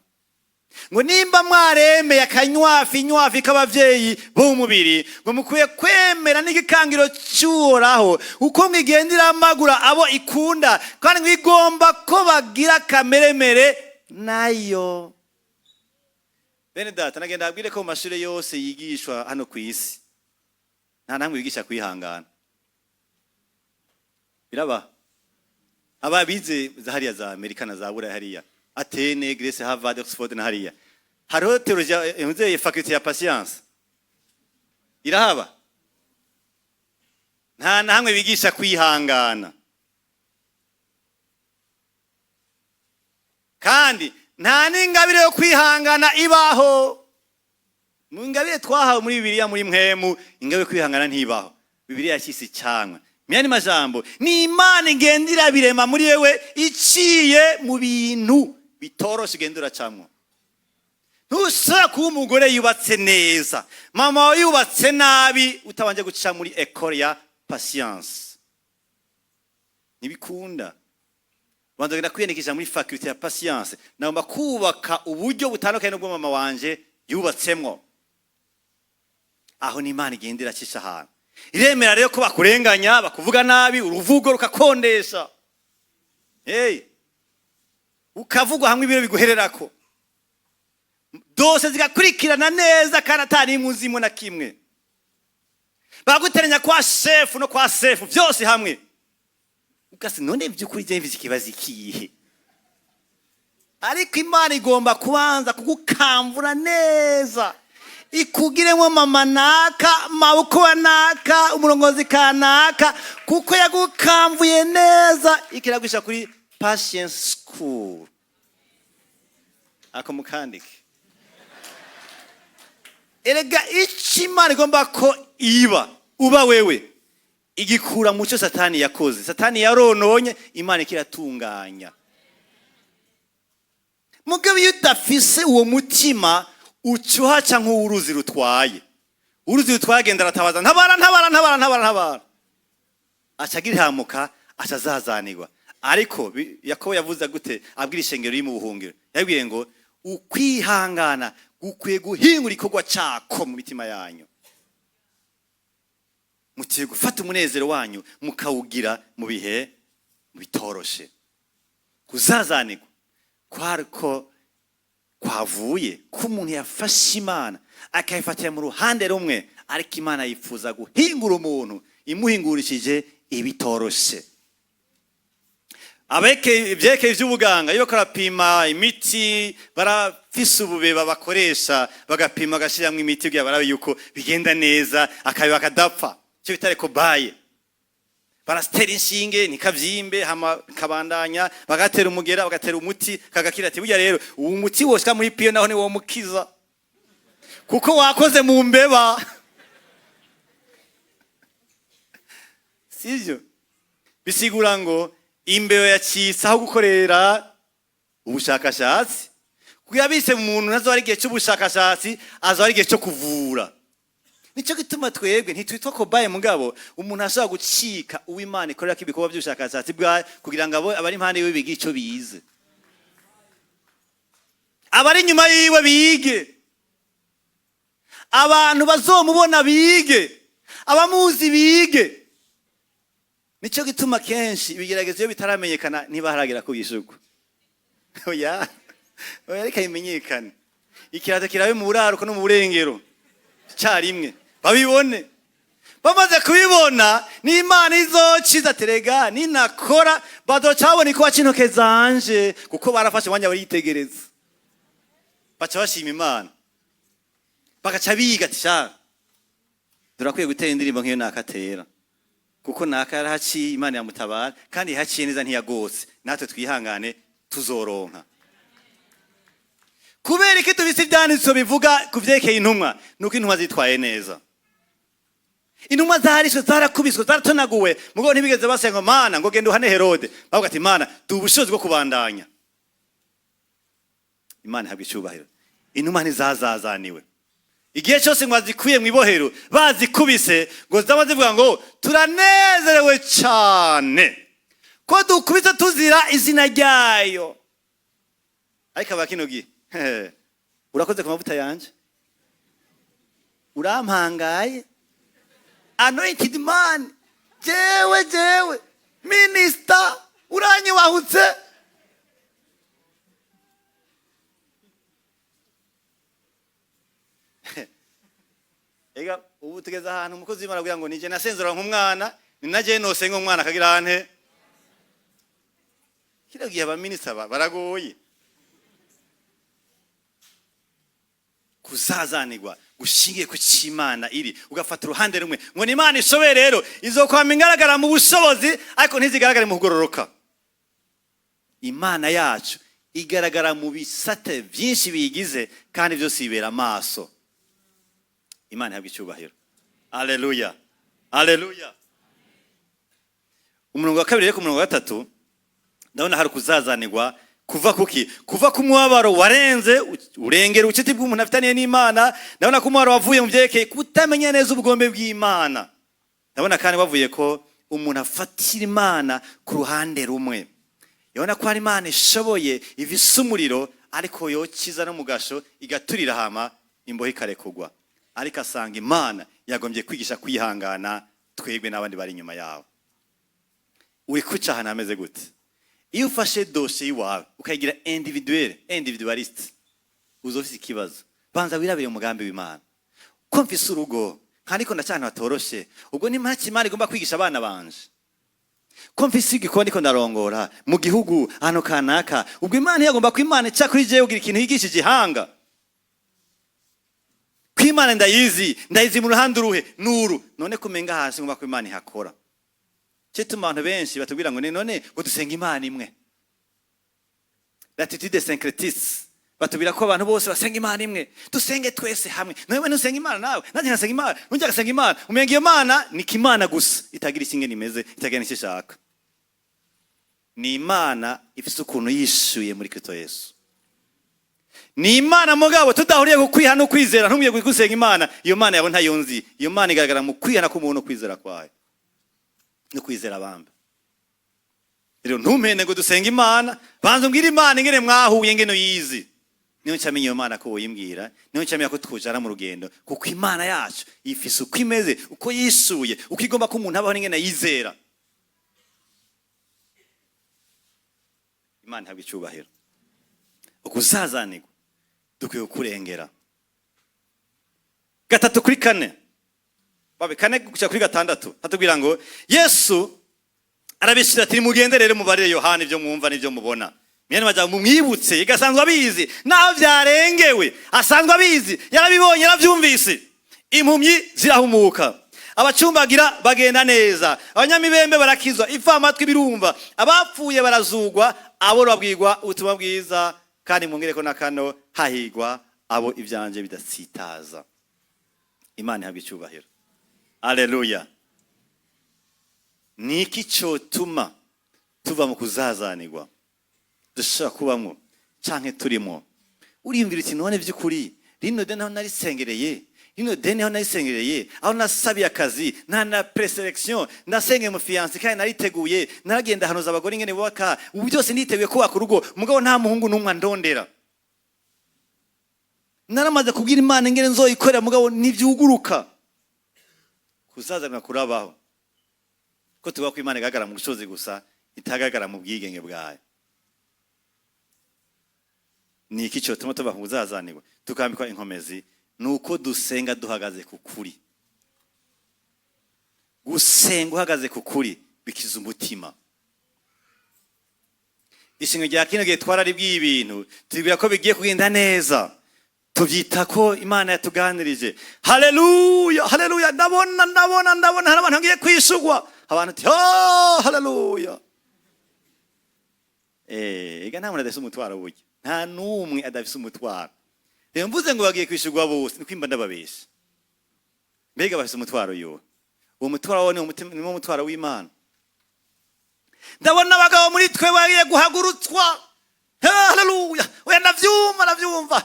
ngo nimba mwaremeye akanywafi inywafi k'abavyeyi b'umubiri, ngo mukwiye kwemera n'igikangiro cy'Uhoraho, uko mwigendera amagura abo ikunda, kandi ngo igomba ko bagira akameremere nayo. Bene data, nagenda abwire ko mu mashuri yose yigishwa hano ku isi, nta namwe bigisha kwihangana. Biraba aba bize za hariya za Amerika na za Buraya, hariya Atene, Grèce, Harvard, Oxford na hariya. Hariho théologie yavuze faculté ya patience irahaba? Nta na hamwe bigisha kwihangana, kandi nta n'ingabire yo kwihangana ibaho. Mu ngabire twahawe muri Bibiliya, muri mpwemu, ingabire yo kwihangana ntibaho. Bibiliya yashyise icyanwa. Myani majambo, ni Imana igenda irabirema muri wewe iciye mu bintu bitoroshe ugenda uracamwo. Ntushobora kuba umugore yubatse neza, mama wawe yubatse nabi, utabanje guca muri école ya patience. Ntibikunda. Banza kugenda kwiyandikisha muri faculté ya patience. Nagomba kubaka uburyo butandukanye n'ubwo mama wanje yubatsemwo. Aho ni Imana igenda iracisha ahantu, iremera rero ko bakurenganya, bakuvuga nabi, uruvugo rukakondesha, hey, ukavugwa hamwe, ibiro biguhererako dose zigakurikirana neza kandi atari imwe uzimo na kimwe. Baguteranya kwa shefu no kwa sefu byose hamwe, ugasi none by'ukuri je mfise ikibazo ikihe? Ariko Imana igomba kubanza kugukamvura neza, ikugiremo mama naka, maboko wa naka, umurongozi kanaka, kuko yagukamvuye neza, ikiragwisha kuri patience school. Ako mukandike. Erega icyo Imana igomba ko iba uba wewe, igikura mu cyo Satani yakoze. Satani yarononye, Imana ikiratunganya. Mugabo iyo udafise uwo mutima, uca uhaca nk'uruzi rutwaye. Uruzi rutwaye agenda aratabaza: "Ntabara, ntabara, ntabara, ntabara, ntabara!" Aca agirihamuka, aca azazanirwa. Ariko Yakobo yavuze gute abwira ishengero riri mu buhungiro? Yabwiye ngo ukwihangana gukwiye guhingura igikorwa cako mu mitima yanyu, mutiye gufata umunezero wanyu mukawugira mu bihe bitoroshe. Kuzazanirwa kwariko kwavuye ko umuntu yafashe Imana akayifatira mu ruhande rumwe, ariko Imana yifuza guhingura umuntu imuhingurishije ibitoroshe. Abeke ibyerekeye iby'ubuganga, iyo barapima imiti, barafise ububeba bakoresha, bagapima, bagashyiramo imiti kugira barabe yuko bigenda neza, akabeba kadapfa, icyo bita cobaye. Baratera inshinge ntikabyimbe, hama kabandanya, bagatera umugera, bagatera umuti kagakira. Ati burya rero uwo muti woshika muri piyo naho ni wo mukiza, kuko wakoze mu mbeba. Sivyo? Bisigura ngo imbeba yacitse aho gukorera ubushakashatsi, kugira bise mu muntu nazo ari igihe cy'ubushakashatsi, azo ari igihe cyo kuvura. Nicyo gituma twebwe ntitwitwa cobaye, mugabo umuntu ashobora gucika uw'Imana ikorera ko ibikorwa by'ubushakashatsi bwayo, kugira ngo abari impande yiwe bige icyo bize, abari inyuma yiwe bige, abantu bazomubona bige, abamuzi bige. Nicyo gituma kenshi ibigeragezo iyo bitaramenyekana ntibaharagera kubishurwa. Oya, oya, reka bimenyekane, ikirato kirabe mu buraruko no mu burengero icyarimwe, babibone. Bamaze kubibona, n'Imana izociza terega ninakora, bazoca babona ikuba c'intoke zanje, kuko barafashe umwanya baritegereza, baca bashima Imana, bagaca biga ati: "Sha, turakwiye gutera indirimbo nk'iyo nakatera, kuko naka yarahaciye, Imana yamutabara kandi yahaciye neza, ntiyagotse. Natwe twihangane, tuzoronka." Kubera iki tubise ibyanditswe bivuga ku vyerekeye intumwa? Nuko intumwa zitwaye neza. Intumwa zarishwe, zarakubiswe, zaratonaguwe, mugabo ntibigeze basenga Mana ngo genda uhane Herode. Bavuga ati: "Mana, duha ubushobozi bwo kubandanya." Imana ihabwa icyubahiro. Intumwa ntizazazaniwe igihe cyose ngo bazikuye mu ibohero, bazikubise, ngo zaba zivuga ngo: "Turanezerewe cyane ko dukubise tuzira izina ryayo." Ariko aba kino gihe: "Urakoze ku mavuta yanje, urampangaye, anointed man, jewe jewe minister, uranyubahutse." Ega ubu tugeze ahantu umukozi w'Imana avuga ngo nije nasenzera nk'umwana, ni naje nosenga umwana akagira ante. Kino gihe abaminista baragoye. Kuzazanirwa gushingiye ku cy'Imana iri, ugafata uruhande rumwe ngo ni Imana ishoboye. Rero izokwama ingaragara mu bushobozi, ariko ntizigaragare mu kugororoka. Imana yacu igaragara mu bisate byinshi biyigize, kandi byose bibera amaso. Imana ihabwa icyubahiro. Aleluya, aleluya. Umurongo wa kabiri rero, ku murongo wa gatatu, ndabona hari kuzazanirwa kuva kuki? Kuva ku mubabaro warenze urengera ubucuti bw'umuntu afitaniye n'Imana. Ndabona ko umubabaro wavuye mu byerekeye kutamenya neza ubugombe bw'Imana. Ndabona kandi bavuye ko umuntu afatira Imana ku ruhande rumwe, yabona ko hari Imana ishoboye, ifise umuriro, ariko yokiza no mu gasho igaturira, hama imbohe ikarekugwa, ariko asanga Imana yagombye kwigisha kwihangana twebwe n'abandi bari inyuma yawe. Uri kuca ahantu hameze gute? Iyo ufashe dosiye iwawe ukayigira individuelle, individualiste, uza ufise ikibazo. Banza wirabire umugambi w'Imana. Ko mfise urugo nkariko ndacyana hatoroshe, ubwo ni mpaki Imana igomba kwigisha abana banje? Ko mfise igikoni ko ndarongora mu gihugu ahantu kanaka, ubwo Imana yagomba ko Imana ica kuri jewe kugira ikintu yigishije ihanga? Ko Imana ndayizi, ndayizi mu ruhande uruhe nuru? None kumenga hasi ngomba ko Imana ihakora. Cyo abantu benshi batubwira ngo ni none ngo dusenga Imana imwe, l'attitude syncrétiste, batubwira ko abantu bose basenga Imana imwe, dusenge twese hamwe. Nawe ntusenga Imana, nawe nanjye nkasenga Imana, undi agasenga Imana, umenga iyo Mana ni kimana gusa itagira ikingene imeze, itagira n'icyo ishaka. Ni Imana ifise ukuntu yishuye muri Kristo Yesu. Ni Imana mugabo tudahuriye ku kwiha no kwizera. Ntumwiye gusenga Imana, iyo Mana yawe ntayo nzi. Iyo Mana igaragara mu kwihana k'umuntu no kwizera kwayo no kwizera abamba. Rero ntumpende ngo dusenga Imana. Banza umbwire Imana ingene mwahuye, ingene uyizi. Niyo ncamenya iyo Mana ko woyimbwira, niyo ncamenya ko twujana mu rugendo, kuko Imana yacu ifise uko imeze, uko yishuye, uko igomba ko umuntu abaho n'ingene yizera. Imana ihabwa icyubahiro. Ukuzazanirwa dukwiye kukurengera. Gatatu kuri kane, babe kane gushika kuri gatandatu, hatubwira ngo Yesu arabishira ati: "Nimugende rero mubarire Yohana ibyo mwumva n'ibyo mubona." Mwene majambo, mumwibutse igasanzwe abizi, naho byarengewe asanzwe abizi, yarabibonye, yarabyumvise. Impumyi zirahumuka, abacumbagira bagenda neza, abanyamibembe barakizwa, amatwi birumva, abapfuye barazugwa, abo babwirwa ubutumwa bwiza. Kandi mwongere ko na kano: hahigwa abo ibyanje bidatsitaza. Imana ihabwa icyubahiro. Aleluya. Ni iki cyotuma tuva mu kuzazanirwa dushobora kubamwo canke turimo? Uriyumvira uti: "None by'ukuri rino deni aho narisengereye, rino deni aho narisengereye, aho nasabiye akazi nta na présélection, ndasengeye mu fiancé kandi nariteguye, naragenda hanuza abagore ingene bubaka, ubu byose niteguye kubaka urugo, mugabo nta muhungu n'umwe andondera. Naramaze kubwira Imana ingene nzoyikorera, mugabo ntivyuguruka." Kuzazanira kurabaho ko tuvuga ko Imana igaragara mu bushobozi gusa, itagaragara mu bwigenge bwayo. Ni iki cyotuma tuva mu buzazanirwa tukambikwa inkomezi? Ni uko dusenga duhagaze ku kuri. Gusenga uhagaze ku kuri bikiza umutima. Ishinga rya kino gihe twararibwiye ibintu, tubwira ko bigiye kugenda neza, tubyita ko Imana yatuganirije. Haleluya, haleluya. Ndabona, ndabona, ndabona hari abantu bagiye kwishugwa. Abantu ati: "Oh, haleluya." Ega nta muntu adafise umutwaro burya, nta n'umwe adafise umutwaro. Rero mvuze ngo bagiye kwishurwa bose, ni kwimba ndababesha. Mbega bafise umutwaro? Yo uwo mutwaro wo ni wo mutwaro w'Imana. Ndabona abagabo muri twe bagiye guhagurutswa. Haleluya. Oya, ndavyumva, ndavyumva.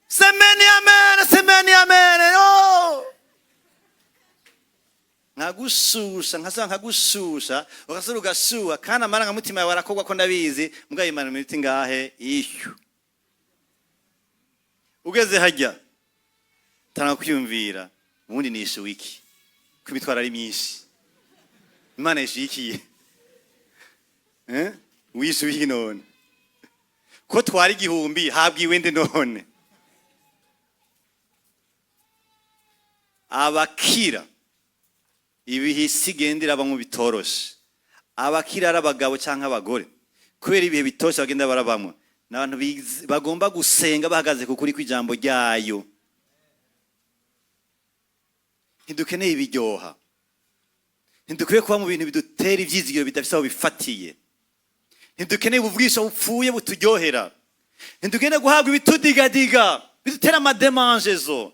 Semeni amen, semeni amen. Yo nkagushusha, nkasaba nkagushusha, ugasura ugashuha, kandi amarangamutima yawe arakogwa ko ndabizi. Mugabo Imana iminota ingahe ishyu ugeze hajya tanga kwiyumvira: ubundi nishuwe iki ko imitwaro ari myinshi? Imana yishuye ikiye? Eh, wishuye iki none ko twari 1000 habwiwe nde none? Abakira ibihe isi igenda irabamwo bitoroshe, abakira ari abagabo cyangwa abagore, kubera ibihe bitoshe bagenda barabamwo, ni abantu bagomba gusenga bahagaze ku kuri kw'ijambo ryayo. Ntidukeneye ibiryoha, ntidukwiye kuba mu bintu bidutera ivyizigiro bidafise aho bifatiye. Ntidukeneye ububwisha bupfuye buturyohera. Ntidukeneye guhabwa ibitudigadiga bidutera amademangezo,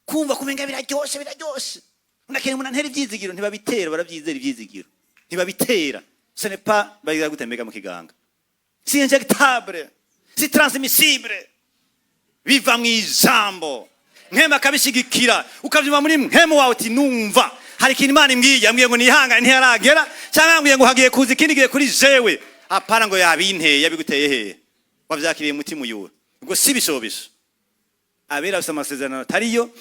kumva kumenga biraryoshe, biraryoshe. Unakeneye umuntu antera ivyizigiro. Ntibabitera, baravyizera. Ivyizigiro ntibabitera, ce n'est pas, bagira gute mbega mu kiganga, si injectable, si transmissible. Biva mu ijambo, Mpwemu akabishigikira, ukavyumva muri mpwemu wawe uti: "Numva hari ikintu Imana imbwiye, yambwiye ngo nihangane, ntiyaragera, cyangwa yambwiye ngo hagiye kuza ikindi gihe kuri jewe." Apana ngo yabinteye. Yabiguteye hehe? Wavyakiriye mutima uyuwe? Ubwo si bishobisho. Abera bafise amasezerano atariyo,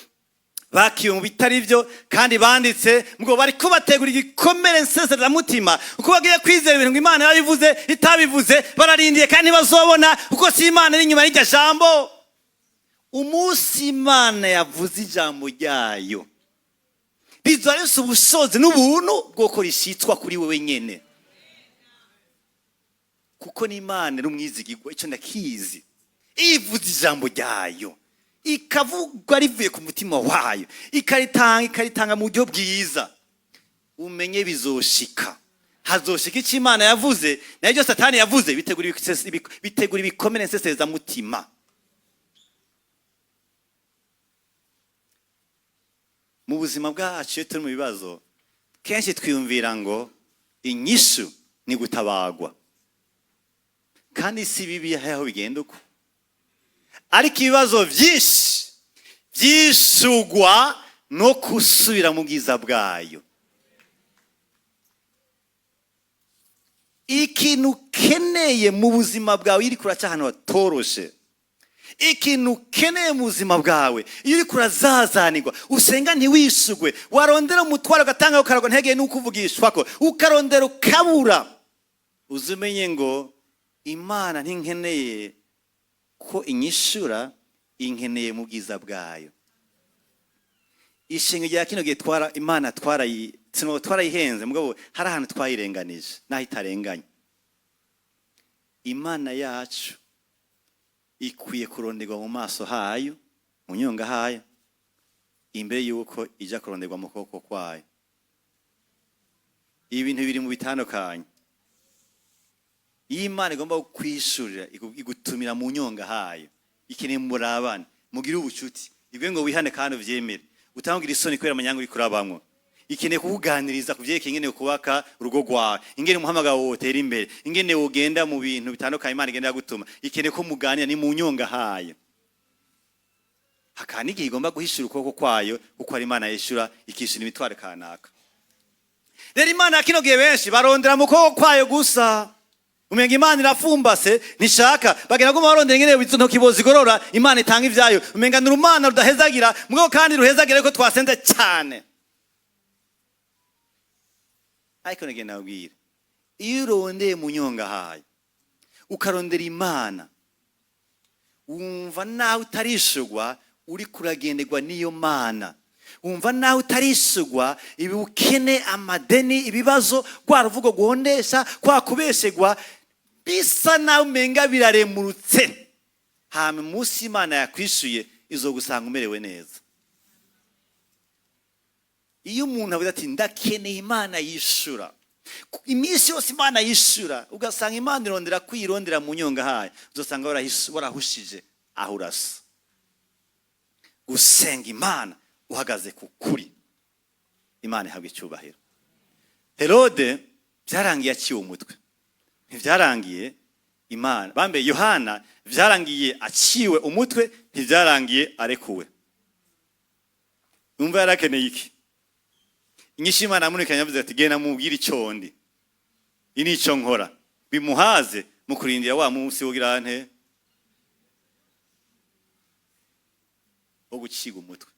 bakiwe mu bitari byo, kandi banditse ngo bariko bategura igikomere nseseramutima uko bagiye kwizera ibintu ngo Imana yabivuze itabivuze. Bararindiye kandi ntibazobona, kuko si Imana iri inyuma y'iryo jambo. Umunsi Imana yavuze ijambo ryayo, rizoba rifise ubushobozi n'ubuntu bw'uko rishitswa kuri wewe nyene, kuko n'Imana iri umwizigirwa. Icyo ndakizi, iyo ivuze ijambo ryayo, ikavugwa rivuye ku mutima wayo, ikaritanga, ikaritanga mu buryo bwiza, umenye bizoshika, hazoshika icyo Imana yavuze. Nayo ibyo Satani yavuze bitegura ibikomere nseserezamutima. Mu buzima bwacu, iyo turi mu bibazo, kenshi twiyumvira ngo inyishu ni gutabagwa, kandi si bibi aho bigenda uko, ariko ibibazo byinshi byishugwa no gusubira mu bwiza bwayo. Ikintu ukeneye mu buzima bwawe iyo uriko uraca ahantu hatoroshe, ikintu ukeneye mu buzima bwawe iyo uriko urazazanirwa, usenga ntiwishugwe, warondera umutwaro ugatanga ukaragwa ntegeye n'ukuvugishwako, ukarondera ukabura, uze umenye ngo Imana ntinkeneye ko inyishura, inkeneye mu bwiza bwayo. Ishinga rya kino gihe twara Imana twarayihenze, mugabo hari ahantu twayirenganije naho itarenganye. Imana yacu ikwiye kuronderwa mu maso hayo, mu nyonga hayo, imbere yuko ija kuronderwa mu kuboko kwayo. Ibintu biri mu bitandukanye. Iyo Imana igomba kwishurira, igutumira mu nyonga hayo, ikeneye murabane, mugire ubucuti, ibwe ngo wihane kandi uvyemere, utangira isoni kubera amanyanga uriko urabamwo. Ikeneye kukuganiriza ku vyerekeye ingene kubaka urugo rwawe, ingene umuhamagaro wotera imbere, ingene wogenda mu bintu bitandukanye Imana igenda gutuma. Ikeneye ko muganira, ni mu nyonga hayo. Hakaba n'igihe igomba guhishura ukuboko kwayo, kuko ari Imana yishura, ikishura imitwaro kanaka. Rero Imana ya kino gihe benshi barondera mu kuboko kwayo gusa, umenga Imana irafumbase, ntishaka. Bagenda guma barondera ingene izo ntoki bozigorora, Imana itanga ivyayo. Umenga ni urumana rudahezagira, mugabo kandi ruhezagira ariko twasenze cyane. Ariko nagenda nabwira, iyo urondeye mu nyonga hayo, ukarondera Imana, wumva nawe utarishurwa uri kuragenderwa n'iyo Mana, wumva nawe utarishurwa, ibukene, amadeni, ibibazo, rwa ruvugo guhondesha, kwa kubeshegwa, bisa nawe umenga biraremurutse. Hama umunsi Imana yakwishuye, izogusanga umerewe neza. Iyo umuntu avuze ati: "Ndakeneye Imana yishura iminsi yose, Imana yishura," ugasanga Imana irondera kwirondera mu nyonga hayo, uzosanga warahushije aho urasa. Gusenga Imana uhagaze ku kuri. Imana ihabwa icyubahiro. Herode byarangiye aciwe umutwe. Ntibyarangiye Imana bambe Yohana byarangiye aciwe umutwe, ntibyarangiye arekuwe. Umva, yarakeneye iki? Inyishu Imana yamunikanye, yavuze ati: "Genda mubwire icyo ndi, iyi ni icyo nkora, bimuhaze mu kurindira wa munsi wogira nte wo guciga umutwe."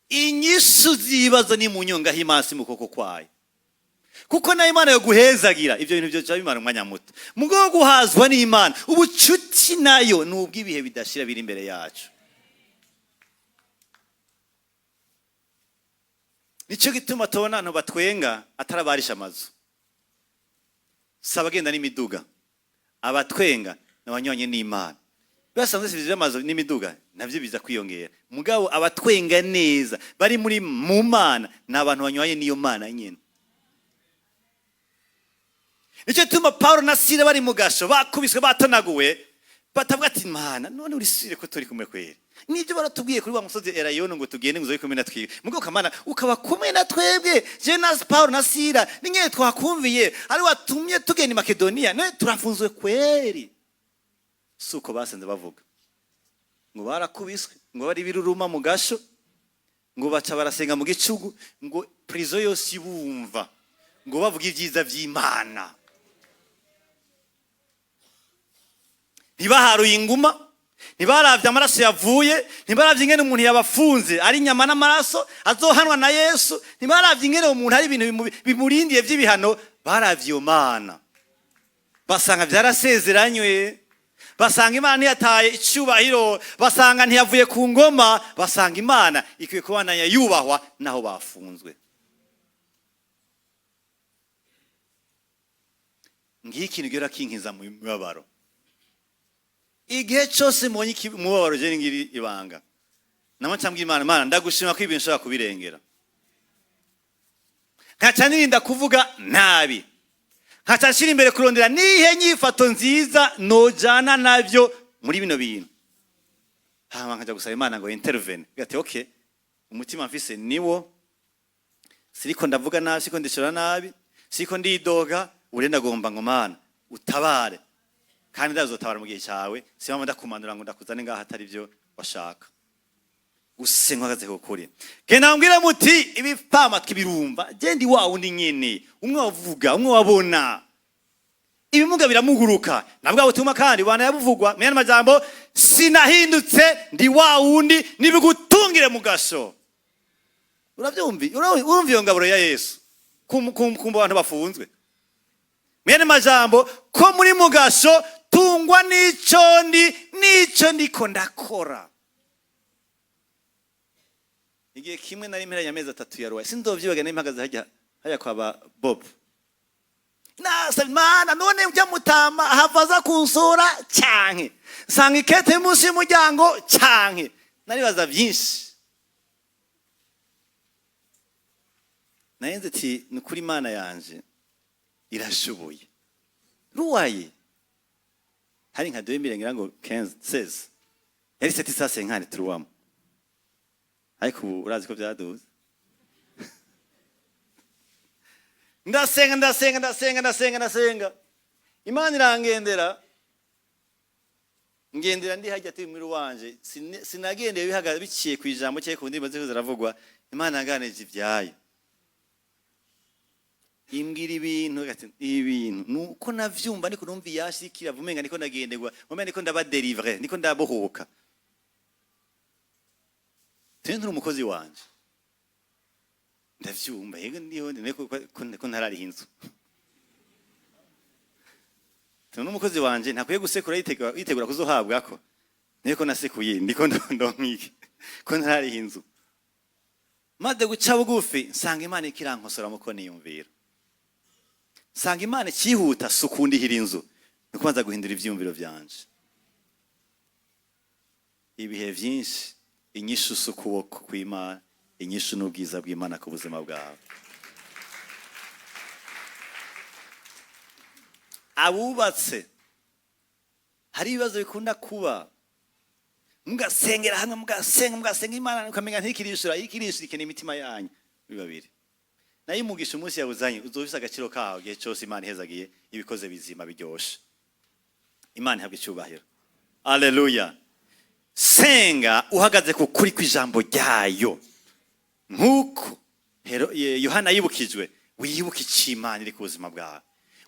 Inyishu z'ibibazo ni mu nyonga h'Imana, si mu kuboko kwayo, kuko nayo Imana yo guhezagira ibyo bintu byoca bimara umwanya muto. Mu rwego rwo guhazwa n'Imana, ubucuti nayo ni ubw'ibihe bidashira biri imbere yacu. Nicyo gituma tubona abantu batwenga atarabarisha amazu, si abagenda n'imiduga. Abatwenga ni abanyuranye n'Imana. Basanzwe bafise ivy'amazu n'imiduga, navyo biza kwiyongera. Mugabo abatwenga neza bari muri mu Mana ni abantu banywaye n'iyo Mana nyene. Nicyo gituma Paulo na Sila bari mu gasho, bakubiswe, batonaguwe, batavuga ati: "Mana, none uri sûr ko turi kumwe kweri? Nibyo baratubwiye kuri wa musozi Elayono ngo tugende, ngo uzobe kumwe na twebwe. Mugabo kamana ukaba kumwe na twebwe, je na Paulo na Sila ninyewe twakumviye, ari watumye tugenda i Makedoniya, none turafunzwe kweri?" Si uko basenze. Bavuga ngo barakubiswe, ngo bari biruruma mu gasho, ngo baca barasenga mu gicugu, ngo prison yose ibumva, ngo bavuga ibyiza by'Imana. Ntibaharuye inguma, ntibaravye amaraso yavuye, ntibaravye ingene umuntu yabafunze ari inyama n'amaraso azohanwa na Yesu, ntibaravye ingene umuntu hari ibintu bimurindiye vy'ibihano. Baravye iyo Mana, basanga vyarasezeranywe, basanga Imana ntiyataye icubahiro, basanga ntiyavuye ku ngoma, basanga Imana ikwiye kubandanya yubahwa naho bafunzwe. Ngiyo ikintu gihora kinkiza mu mibabaro. Igihe cyose mbonye umubabaro, je ngiri ibanga namwe ncambwira Imana: "Mana, ndagushima ko ibintu nshobora kubirengera." Nkaca nirinda kuvuga nabi, nkaca nshira imbere kurondera nihe nyifato nziza nojana navyo muri bino bintu. Hama nkaja gusaba Imana ngo intervene ati: "Okay, umutima mfise niwo, siriko ndavuga nabi, siriko ndishora nabi, siriko ndidoga, ure ndagomba ngo Mana utabare, kandi ndazotabara mu gihe cyawe. Simama ndakumanura ngo ndakuzane ngaha atari byo washaka." Gusenga uhagaze ku kuri. Genda mbwire muti ibipfamatwi birumva, genda wa wundi nyene, umwe wavuga, umwe wabona, ibimuga biramuguruka, na bwa butumwa kandi bwana yabuvugwa. Mu yandi majambo, sinahindutse, ndi wa wundi, nibigutungire mu gasho. Uravyumvi? Urumva iyo ngaburo ya Yesu kumva abantu bafunzwe? Mu yandi majambo, ko muri mu gasho, tungwa n'ico ndi, n'ico ndiko ndakora. Igihe kimwe nari mperanye amezi 3 ya ruwaye, sindovyibaga, nari mpagaze hajya hajya kwa ba Bob, nasaba Imana: "None ujya mutama ahava aza kunsura canke nsanga ikete munsi y'umuryango canke?" Naribaza vyinshi. Nayenze ati: "Ni ukuri Imana yanje irashoboye." Ruwaye hari nka 2000, ngira ngo 15, 16, yari 750 turuwamo, ariko ubu urazi ko byaduze. Ndasenga, ndasenga, ndasenga, ndasenga, ndasenga, Imana irangendera. Ngendera ndi hajya ati muri wanje sinagendeye bihagaze biciye ku ijambo cyangwa ku ndirimbo ziriko ziravugwa. Imana yanganije ibyayo, imbwira ibintu, ati ibintu nuko navyumva, niko numva iyashikira, umenga niko ndagenderwa, umenga niko ndaba délivrer, niko ndabohoka. Tene nturi umukozi wanje, ndavyumva, yego ndiho niko ko ntarariha inzu. Tene n'umukozi wanje ntakwiye gusekura yitegura kuzohabwako, niko nasekuye ndiko ndonkike ko ntarariha inzu. Maze guca bugufi, nsanga Imana ikirankosora muko niyumvira, nsanga Imana ikihuta si ukundihira inzu, ni ukubanza guhindura ivyiyumviro vyanje. Ibihe vyinshi inyishu si ukuboko kw'Imana, inyishu n'ubwiza bw'Imana ku buzima bwawe. Abubatse, hari ibibazo bikunda kuba, mugasengera hamwe, mugasenga, mugasenga Imana, ukamenya ntikirishura, ikirishura ikeneye imitima yanyu muri babiri. Nayo umugisha umunsi yawuzanye uzofise agaciro kawo igihe cyose. Imana ihezagiye ibikoze bizima biryoshe. Imana ihabwa icyubahiro. Aleluya. Senga uhagaze ku kuri kw'ijambo ryayo, nk'uko Yohana yibukijwe. Wibuke icyo Imana iri ku buzima bwawe,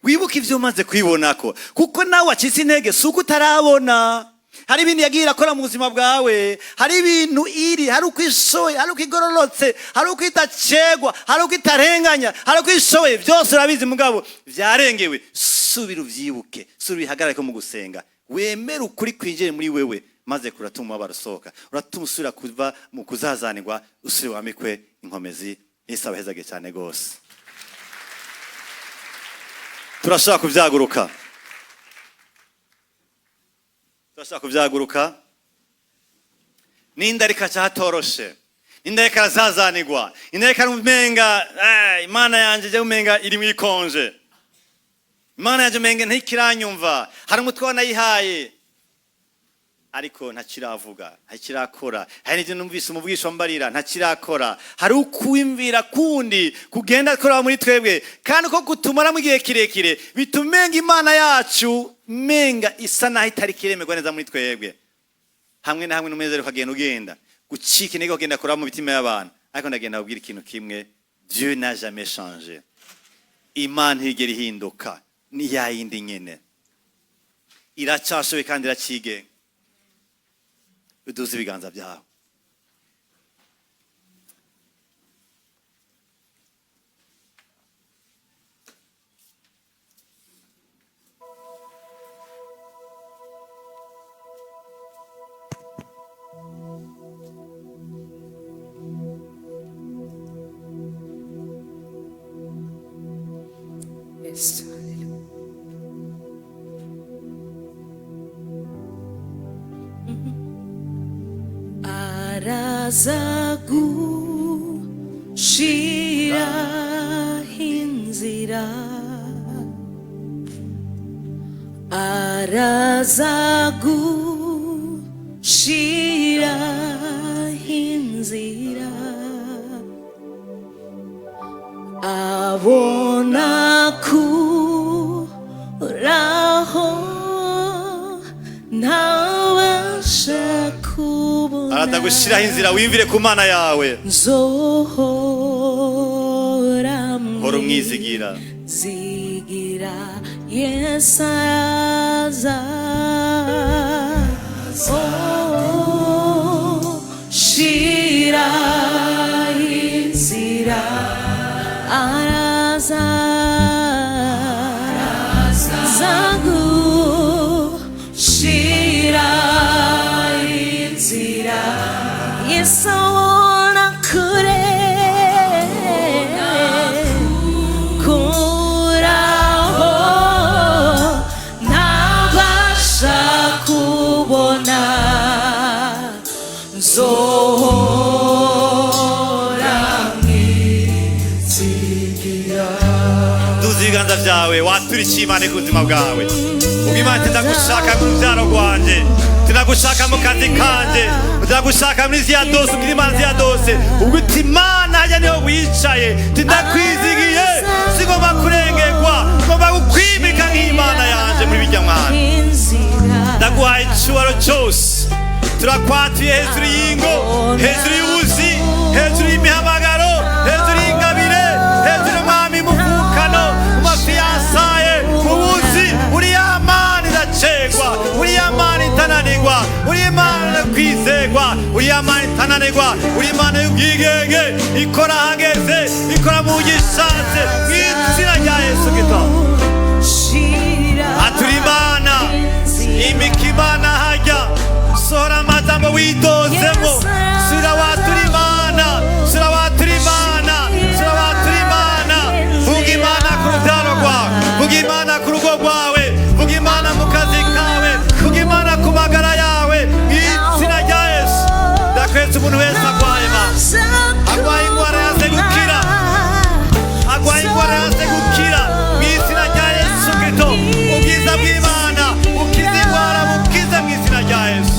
wibuke ibyo umaze kwibonako, kuko nawe wacitse intege si uko utarabona. Hari ibintu yagiye irakora mu buzima bwawe, hari ibintu iri, hari uko ishoboye, hari uko igororotse, hari uko idacegwa, hari uko itarenganya, hari uko ishoboye byose. Urabizi, mugabo byarengewe. Subira uvyibuke, subira ubihagarare ko mu gusenga, wemere ukuri kwinjire muri wewe, maze kuratuma umubabaro usohoka, uratuma usubira kuva mu kuzazanirwa, usubire wamikwe inkomezi. Yesu abahezage cyane rwose. Turashobora kubyaguruka, turashobora. Turashaka kubyaguruka. Ninda ariko acahatoroshe, ninda ariko arazazanigwa, ninda ariko arumenga Imana yanje je umenga iri mwikonje, Imana yanje umenga ntikiranyumva, hari umutwe wanayihaye ariko ntakiravuga, ntakirakora. Hari n'ibyo numvise umubwisho mbarira, ntakirakora. Hari ukwimvira kundi kugenda kuraba muri twebwe, kandi uko gutumaramo igihe kirekire bituma umenga Imana yacu menga isa naho itari kiremerwa neza muri twebwe. Hamwe na hamwe n'umunezero ukagenda ugenda gucika intege, ukagenda kuraba mu mitima y'abantu. Ariko ndagenda kubwira ikintu kimwe: Dieu n'a jamais changé. Imana ntigera ihinduka, ni ya yindi nyene, iracashoboye kandi iracigenga. Uduze ibiganza byawe. Yes. Hallelujah. Araza gushira inzira, araza gushira inzira, abona kuraho ntabasha kubona. Araza gushyiraho inzira, wimvire ku Mana yawe. Nzohora Hora umwizigira. Zigira Yesu araza, oh, shira inzira, araza zagushira inzira. Yesu abona kure kuraho ntabasha kubona, nzohora mwizigira. Duza ibiganza byawe, waturikiye Imana ku buzima bwawe. Ubwo Imana tinagushaka mu rubyaro rwanje, tinagushaka mu kazi kanje, tinagushaka muri ziya dose, ubwira Imana ziya dose. Ubwo uti Imana hajya niho wicaye, tindakwizigiye, sigomba kurengerwa, ngomba kukwimika nk'Imana yanje muri bijya mwana. Inzira. Ndaguhaye icyubahiro cyose. Turakwatuye hejuru y'ingo, hejuru y'ubuzi, hejuru y'imihamagaro, hejuru y'ingabire, hejuru y'umwami muvukano, mu mafiyansaye, mu buzi. Uri ya Mana idacegwa, uri ya Mana itananirwa, uri Imana yo kwizegwa, uri ya Mana itananirwa, uri Imana y'ubwigenge, ikora ahageze, ikora mu gishatse, mu izina rya Yesu Kristo. Shira Atura Imana, imika Imana hajya, sohora amajambo widozemo. Sura watura Imana, sura watura Imana, sura watura Imana. Vuga Imana ku rubyaro rwawe, vuga Imana ku rugo rwawe, vuga Imana mu kazi kawe, vuga Imana ku magara yawe, mu izina rya Yesu. Ndakwetse umuntu wese agwaye Mana, agwaye ingwara yanze gukira, agwaye ingwara yanze gukira, mu izina rya Yesu Kristo. Ubwiza bw'Imana bukize ingwara, bukize mu izina rya Yesu.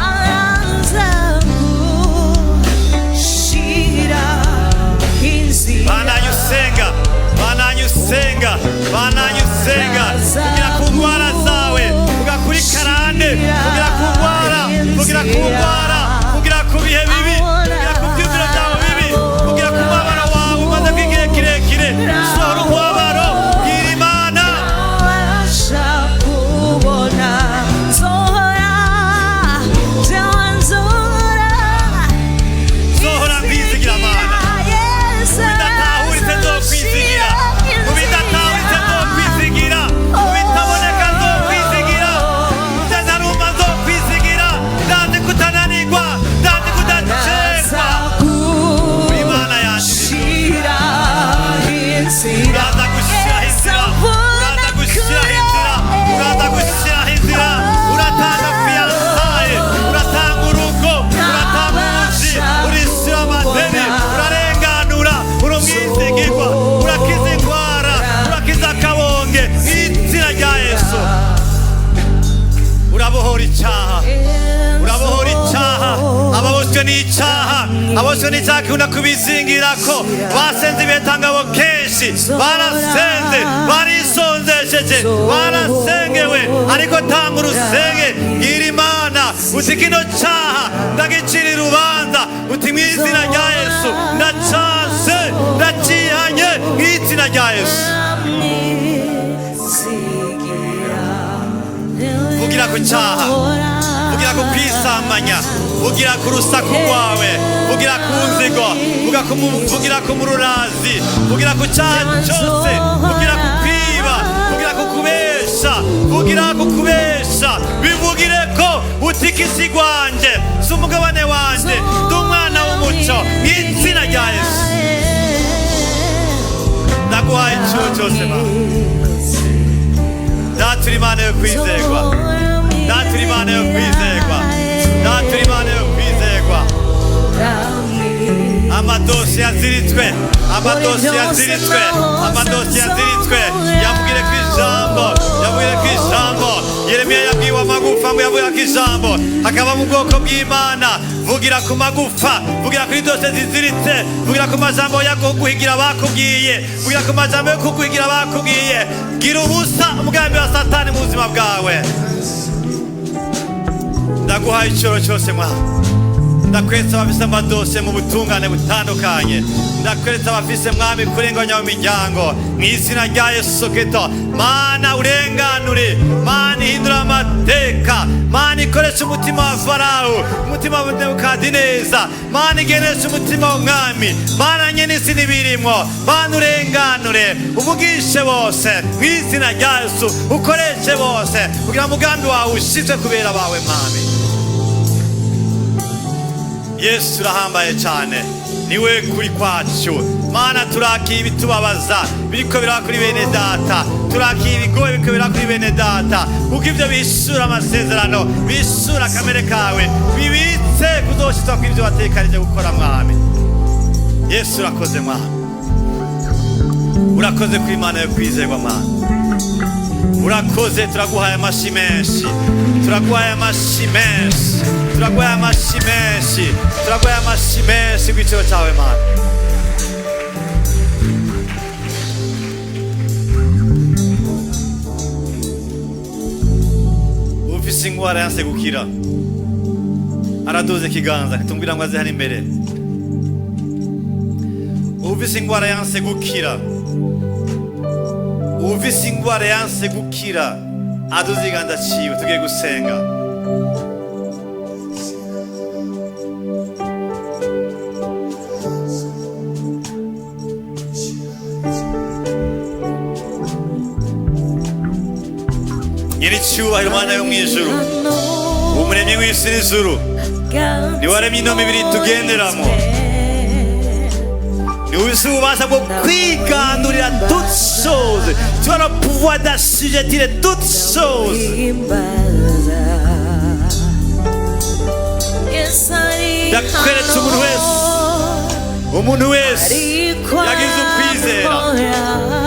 Araza gushira inzira. Bandanya usenga, bandanya usenga, bandanya usenga, kugira ku ndwara zawe, kugira kuri karande, kugira ku ndwara, kugira ku ndwara, kugira ku bihe bibi, kugira ku byumviro byawe bibi, kugira ku mubabaro wawe umaze kwigihe kirekire. Sohora umubabaro, bwira Imana. Ntabasha kubona, nzohora, jewe nzohora Nzohora nkwizigira Mana. Mu bidatahuritse nzokwizigira, mu bidatahuritse nzokwizigira, mu bitaboneka nzokwizigira, mu byo ntarumva nzokwizigira. Ndazi ko utananirwa. Urabohora icyaha, urabohora icyaha. Ababoshywe n'icyaha, aboshywe n'icyaha kikunda kubizingirako, basenze ibetangabo kenshi, barasenze, barisonzesheje, barasengewe, ariko tanga urusenge. Bwira Imana uti: "Kino cyaha ndagicira urubanza." Uti: "Mu izina rya Yesu ndacanse, ndacihanye mu izina rya Yesu." Vugira ku cyaha, vugira ku kwisambanya, vugira ku rusaku rwawe, vugira ku nzigo, vugira ku mururazi, vugira ku cyaha cyose, vugira ku kwiba, vugira ku kubesha, vugira ku kubesha. Bivugire ko utikisi rwanje si umugabane wanje, ndi umwana w'umuco. Mu izina rya Yesu ndaguhaye icuro cyose. Mana Data, uri Imana yo kwizerwa. Data, uri Imana yo kwizerwa. Data, uri Imana yo kwizerwa. Amadosiye yaziritswe, amadosiye yaziritswe, amadosiye yaziritswe, yabwire ku ijambo, yabwire ku ijambo. Yeremiya yabwiwe amagufa ngo yavuga ku ijambo hakaba mu bwoko bw'Imana. Vugira ku magufa, vugira kuri dosiye ziziritse, vugira ku majambo yo kuguhigira bakubwiye, vugira ku majambo yo kuguhigira bakubwiye. Gira ubusa umugambi wa Satani mu buzima bwawe. Ndaguhaye icoro cyose mwana. Ndakweretse abafise amadosiye mu butungane butandukanye. Ndakweretse abafise, Mwami, kurenganya mu miryango. Mu izina rya Yesu Kristo, Mana urenganure, Mana ihindura amateka, Mana ikoresha umutima wa Farawo, umutima wa Nebukadineza, Mana igenesha umutima w'umwami, Mana nyene isi n'ibirimwo, Mana urenganure, uvugishe bose mu izina rya Yesu, ukoreshe bose kugira umugambi wawe ushizwe kubera bawe. Mwami Yesu, urahambaye cyane, niwe kuri kwacu. Mana, turakiye ibitubabaza biriko biraba kuri bene data, turakiye ibigoye biriko biraba kuri bene data, kuko ibyo bishura amasezerano, bishura kamere kawe, bibitse kuzoshitwa kw'ibyo watekanije gukora. Mwami Yesu, urakoze. Mwami, urakoze kuri Imana yo kwizerwa. Mwami, urakoze. Turaguhaye amashi menshi, turaguhaye amashi menshi, turaguhaye amashi menshi, turaguhaye amashi menshi gw'iciro cyawe, Mana. Ufise ingwara yanse gukira araduze ikiganza, ntitumbwira ngo aze hano imbere. Ufise ingwara yanse gukira, ufise ingwara yanse gukira aduze ikiganza ciwe, tugiye gusenga. Nyiricyubahiro, Mana yo mu ijuru, Umuremyi w'isi n'ijuru, ni waremye ino mibiri tugenderamo, ni ufise ububasha bwo kwigandurira toutes choses. Tu as le pouvoir d'assujettir toutes choses. Ndakweretse umuntu wese, umuntu wese yagize ukwizera,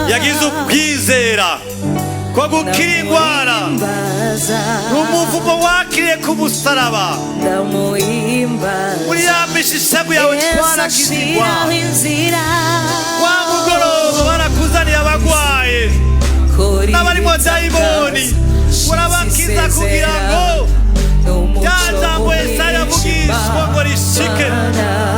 yagize ukwizera ko gukira indwara umuvumo wakiriye ku musaraba. Muri ya mishishagu yawe twarakize indwara. Wa mugoroba barakuzaniye abagwaye n'abarimo dayimoni, urabakiza kugira ngo rya jambo Yesaya avugishwa ngo rishike: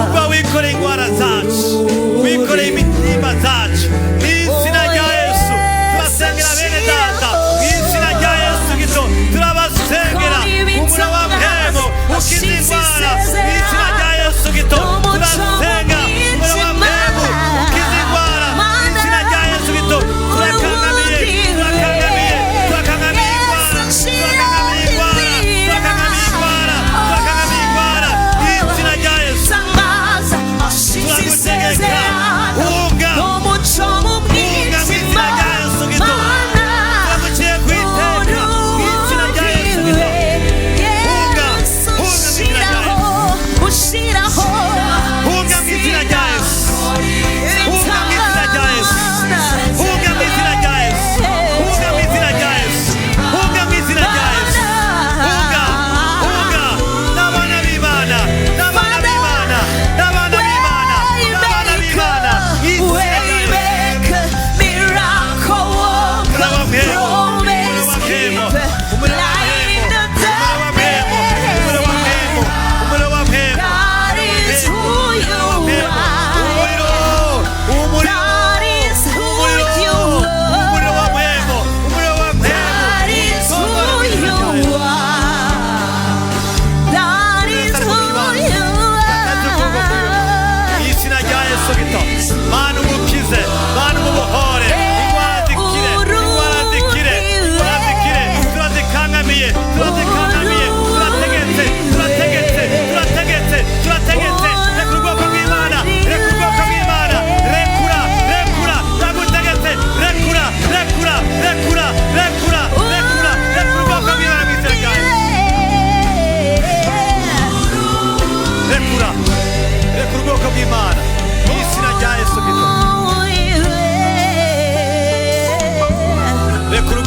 "Ubwo wikoreye indwara zacu, wikoreye imitima zacu." Mu izina rya Yesu turasengera bene data. Mu izina rya Yesu Kristo turabasengera. Umura wa mpemo ukiza indwara, mu izina rya Yesu Kristo turasenga. Umura wa mpemo ukiza indwara, mu izina rya Yesu Kristo turakangamiye, turakangamiye, turakangamiye indwara, turakangamiye indwara, turakangamiye indwara, turakangamiye indwara mu izina rya Yesu. Turagutegeka, hunga, hunga mu izina rya Yesu Kristo. Turaguciye ku iteka mu izina rya Yesu Kristo. Hunga, hunga mu izina rya Yesu.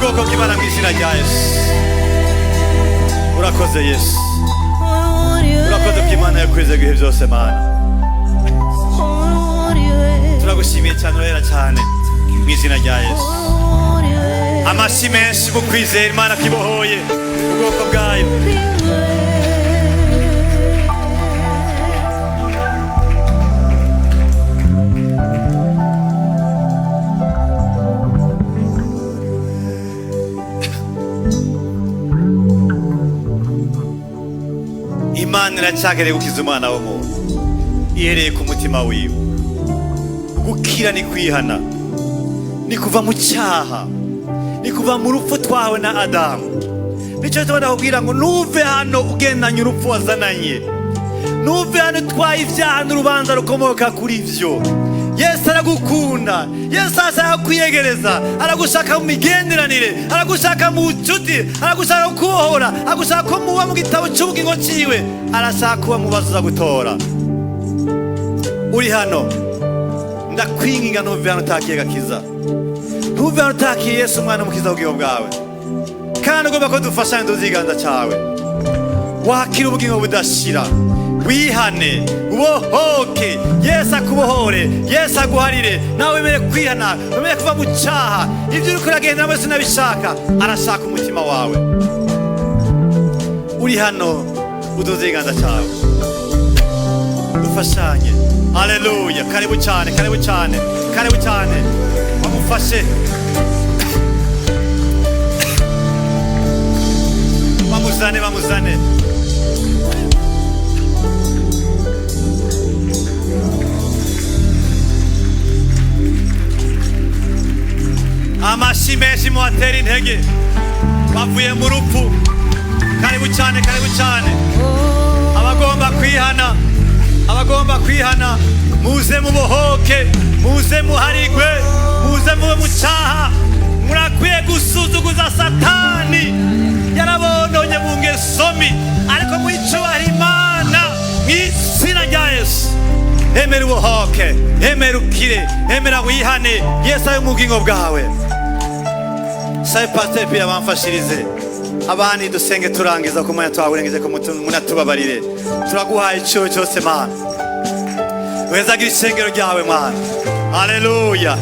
Ubwoko bw'Imana mu izina rya Yesu. Urakoze Yesu, urakoze ko Imana yakwizeye ibihe byose. Mana, turagushimiye cyane, urahera cyane mu izina rya Yesu. Amashyi menshi mu kwizera Imana kibohoye ubwoko bwayo. Imana iracyakeneye gukiza umwana w'umuntu ihereye ku mutima wiwe. Gukira ni kwihana, ni kuva mu cyaha, ni kuva mu rupfu twahawe na Adamu. Nicyo gituma ndakubwira ngo ntuve hano ugendanye urupfu wazananye, ntuve hano utwaye ibyaha n'urubanza rukomoka kuri byo. Yesu aragukunda, Yesu arashaka kwiyegereza, aragushaka mu migenderanire, aragushaka mu bucuti, aragushaka kubohora, aragushaka ko muba mu gitabo cy'ubugingo ciwe, arashaka kuba mu bazo uza gutora. Uri hano, ndakwinginga, ntuve hano utakiye gakiza, ntuve hano utakiye Yesu umwana w'umukiza w'ubugingo bwawe. Kandi ugomba ko dufashanya, nduzi ikiganza cyawe wakira ubugingo budashira. Wihane, ubohoke, Yesu akubohore, Yesu aguharire. Nawe wemere kwihana, wemere kuva mu cyaha. Ibyo uriko uragendera wese unabishaka, arashaka umutima wawe. Uri hano, uduze ikiganza cyawe dufashanye. Haleluya! Karibu cyane, karibu cyane, karibu cyane. Bamufashe, bamuzane, bamuzane. Amashyi menshi mubatera intege, bavuye mu rupfu. Karibu cyane, karibu cyane. Abagomba kwihana, abagomba kwihana, muze mubohoke, muze muharigwe, muze mube mu cyaha. Murakwiye gusuzuguza Satani, yarabononye mu ngeso mbi, ariko mwicubaha Imana mu izina rya Yesu. Emera ubohoke, emera ukire, emera wihane, Yesu abe mu bugingo bwawe. Sabe pasiteri Pia bamfashirize abandi, dusenge turangiza ku mwanya twawurengeje ko munatubabarire. Turaguhaye icyo cyose, Mana. Wezagira ishengero ryawe, Mana. Haleluya!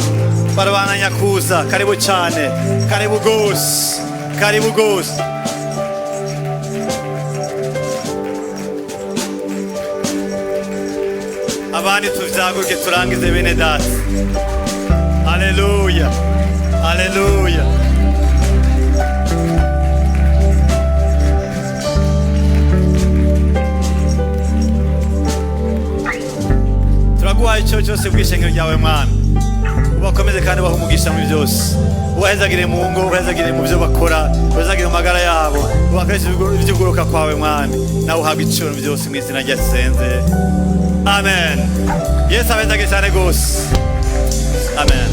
Barabana nyakuza. Karibu cyane, karibu gose, karibu gose. Abandi tuvyaguruke turangize, bene data. Haleluya, haleluya! Turaguhaye icyo cyose bw'ishengero ryawe, mwana. Ubakomeze kandi ubahe umugisha muri byose, ubahezagire mu ngo, ubahezagire mu byo bakora, ubahezagire mu magara yabo, ubakoreshe iby'uguruka kwawe, mwami. Nawe uhabwe iciro byose mu izina rya senze, amen. Yesu abahezagire cyane rwose, amen.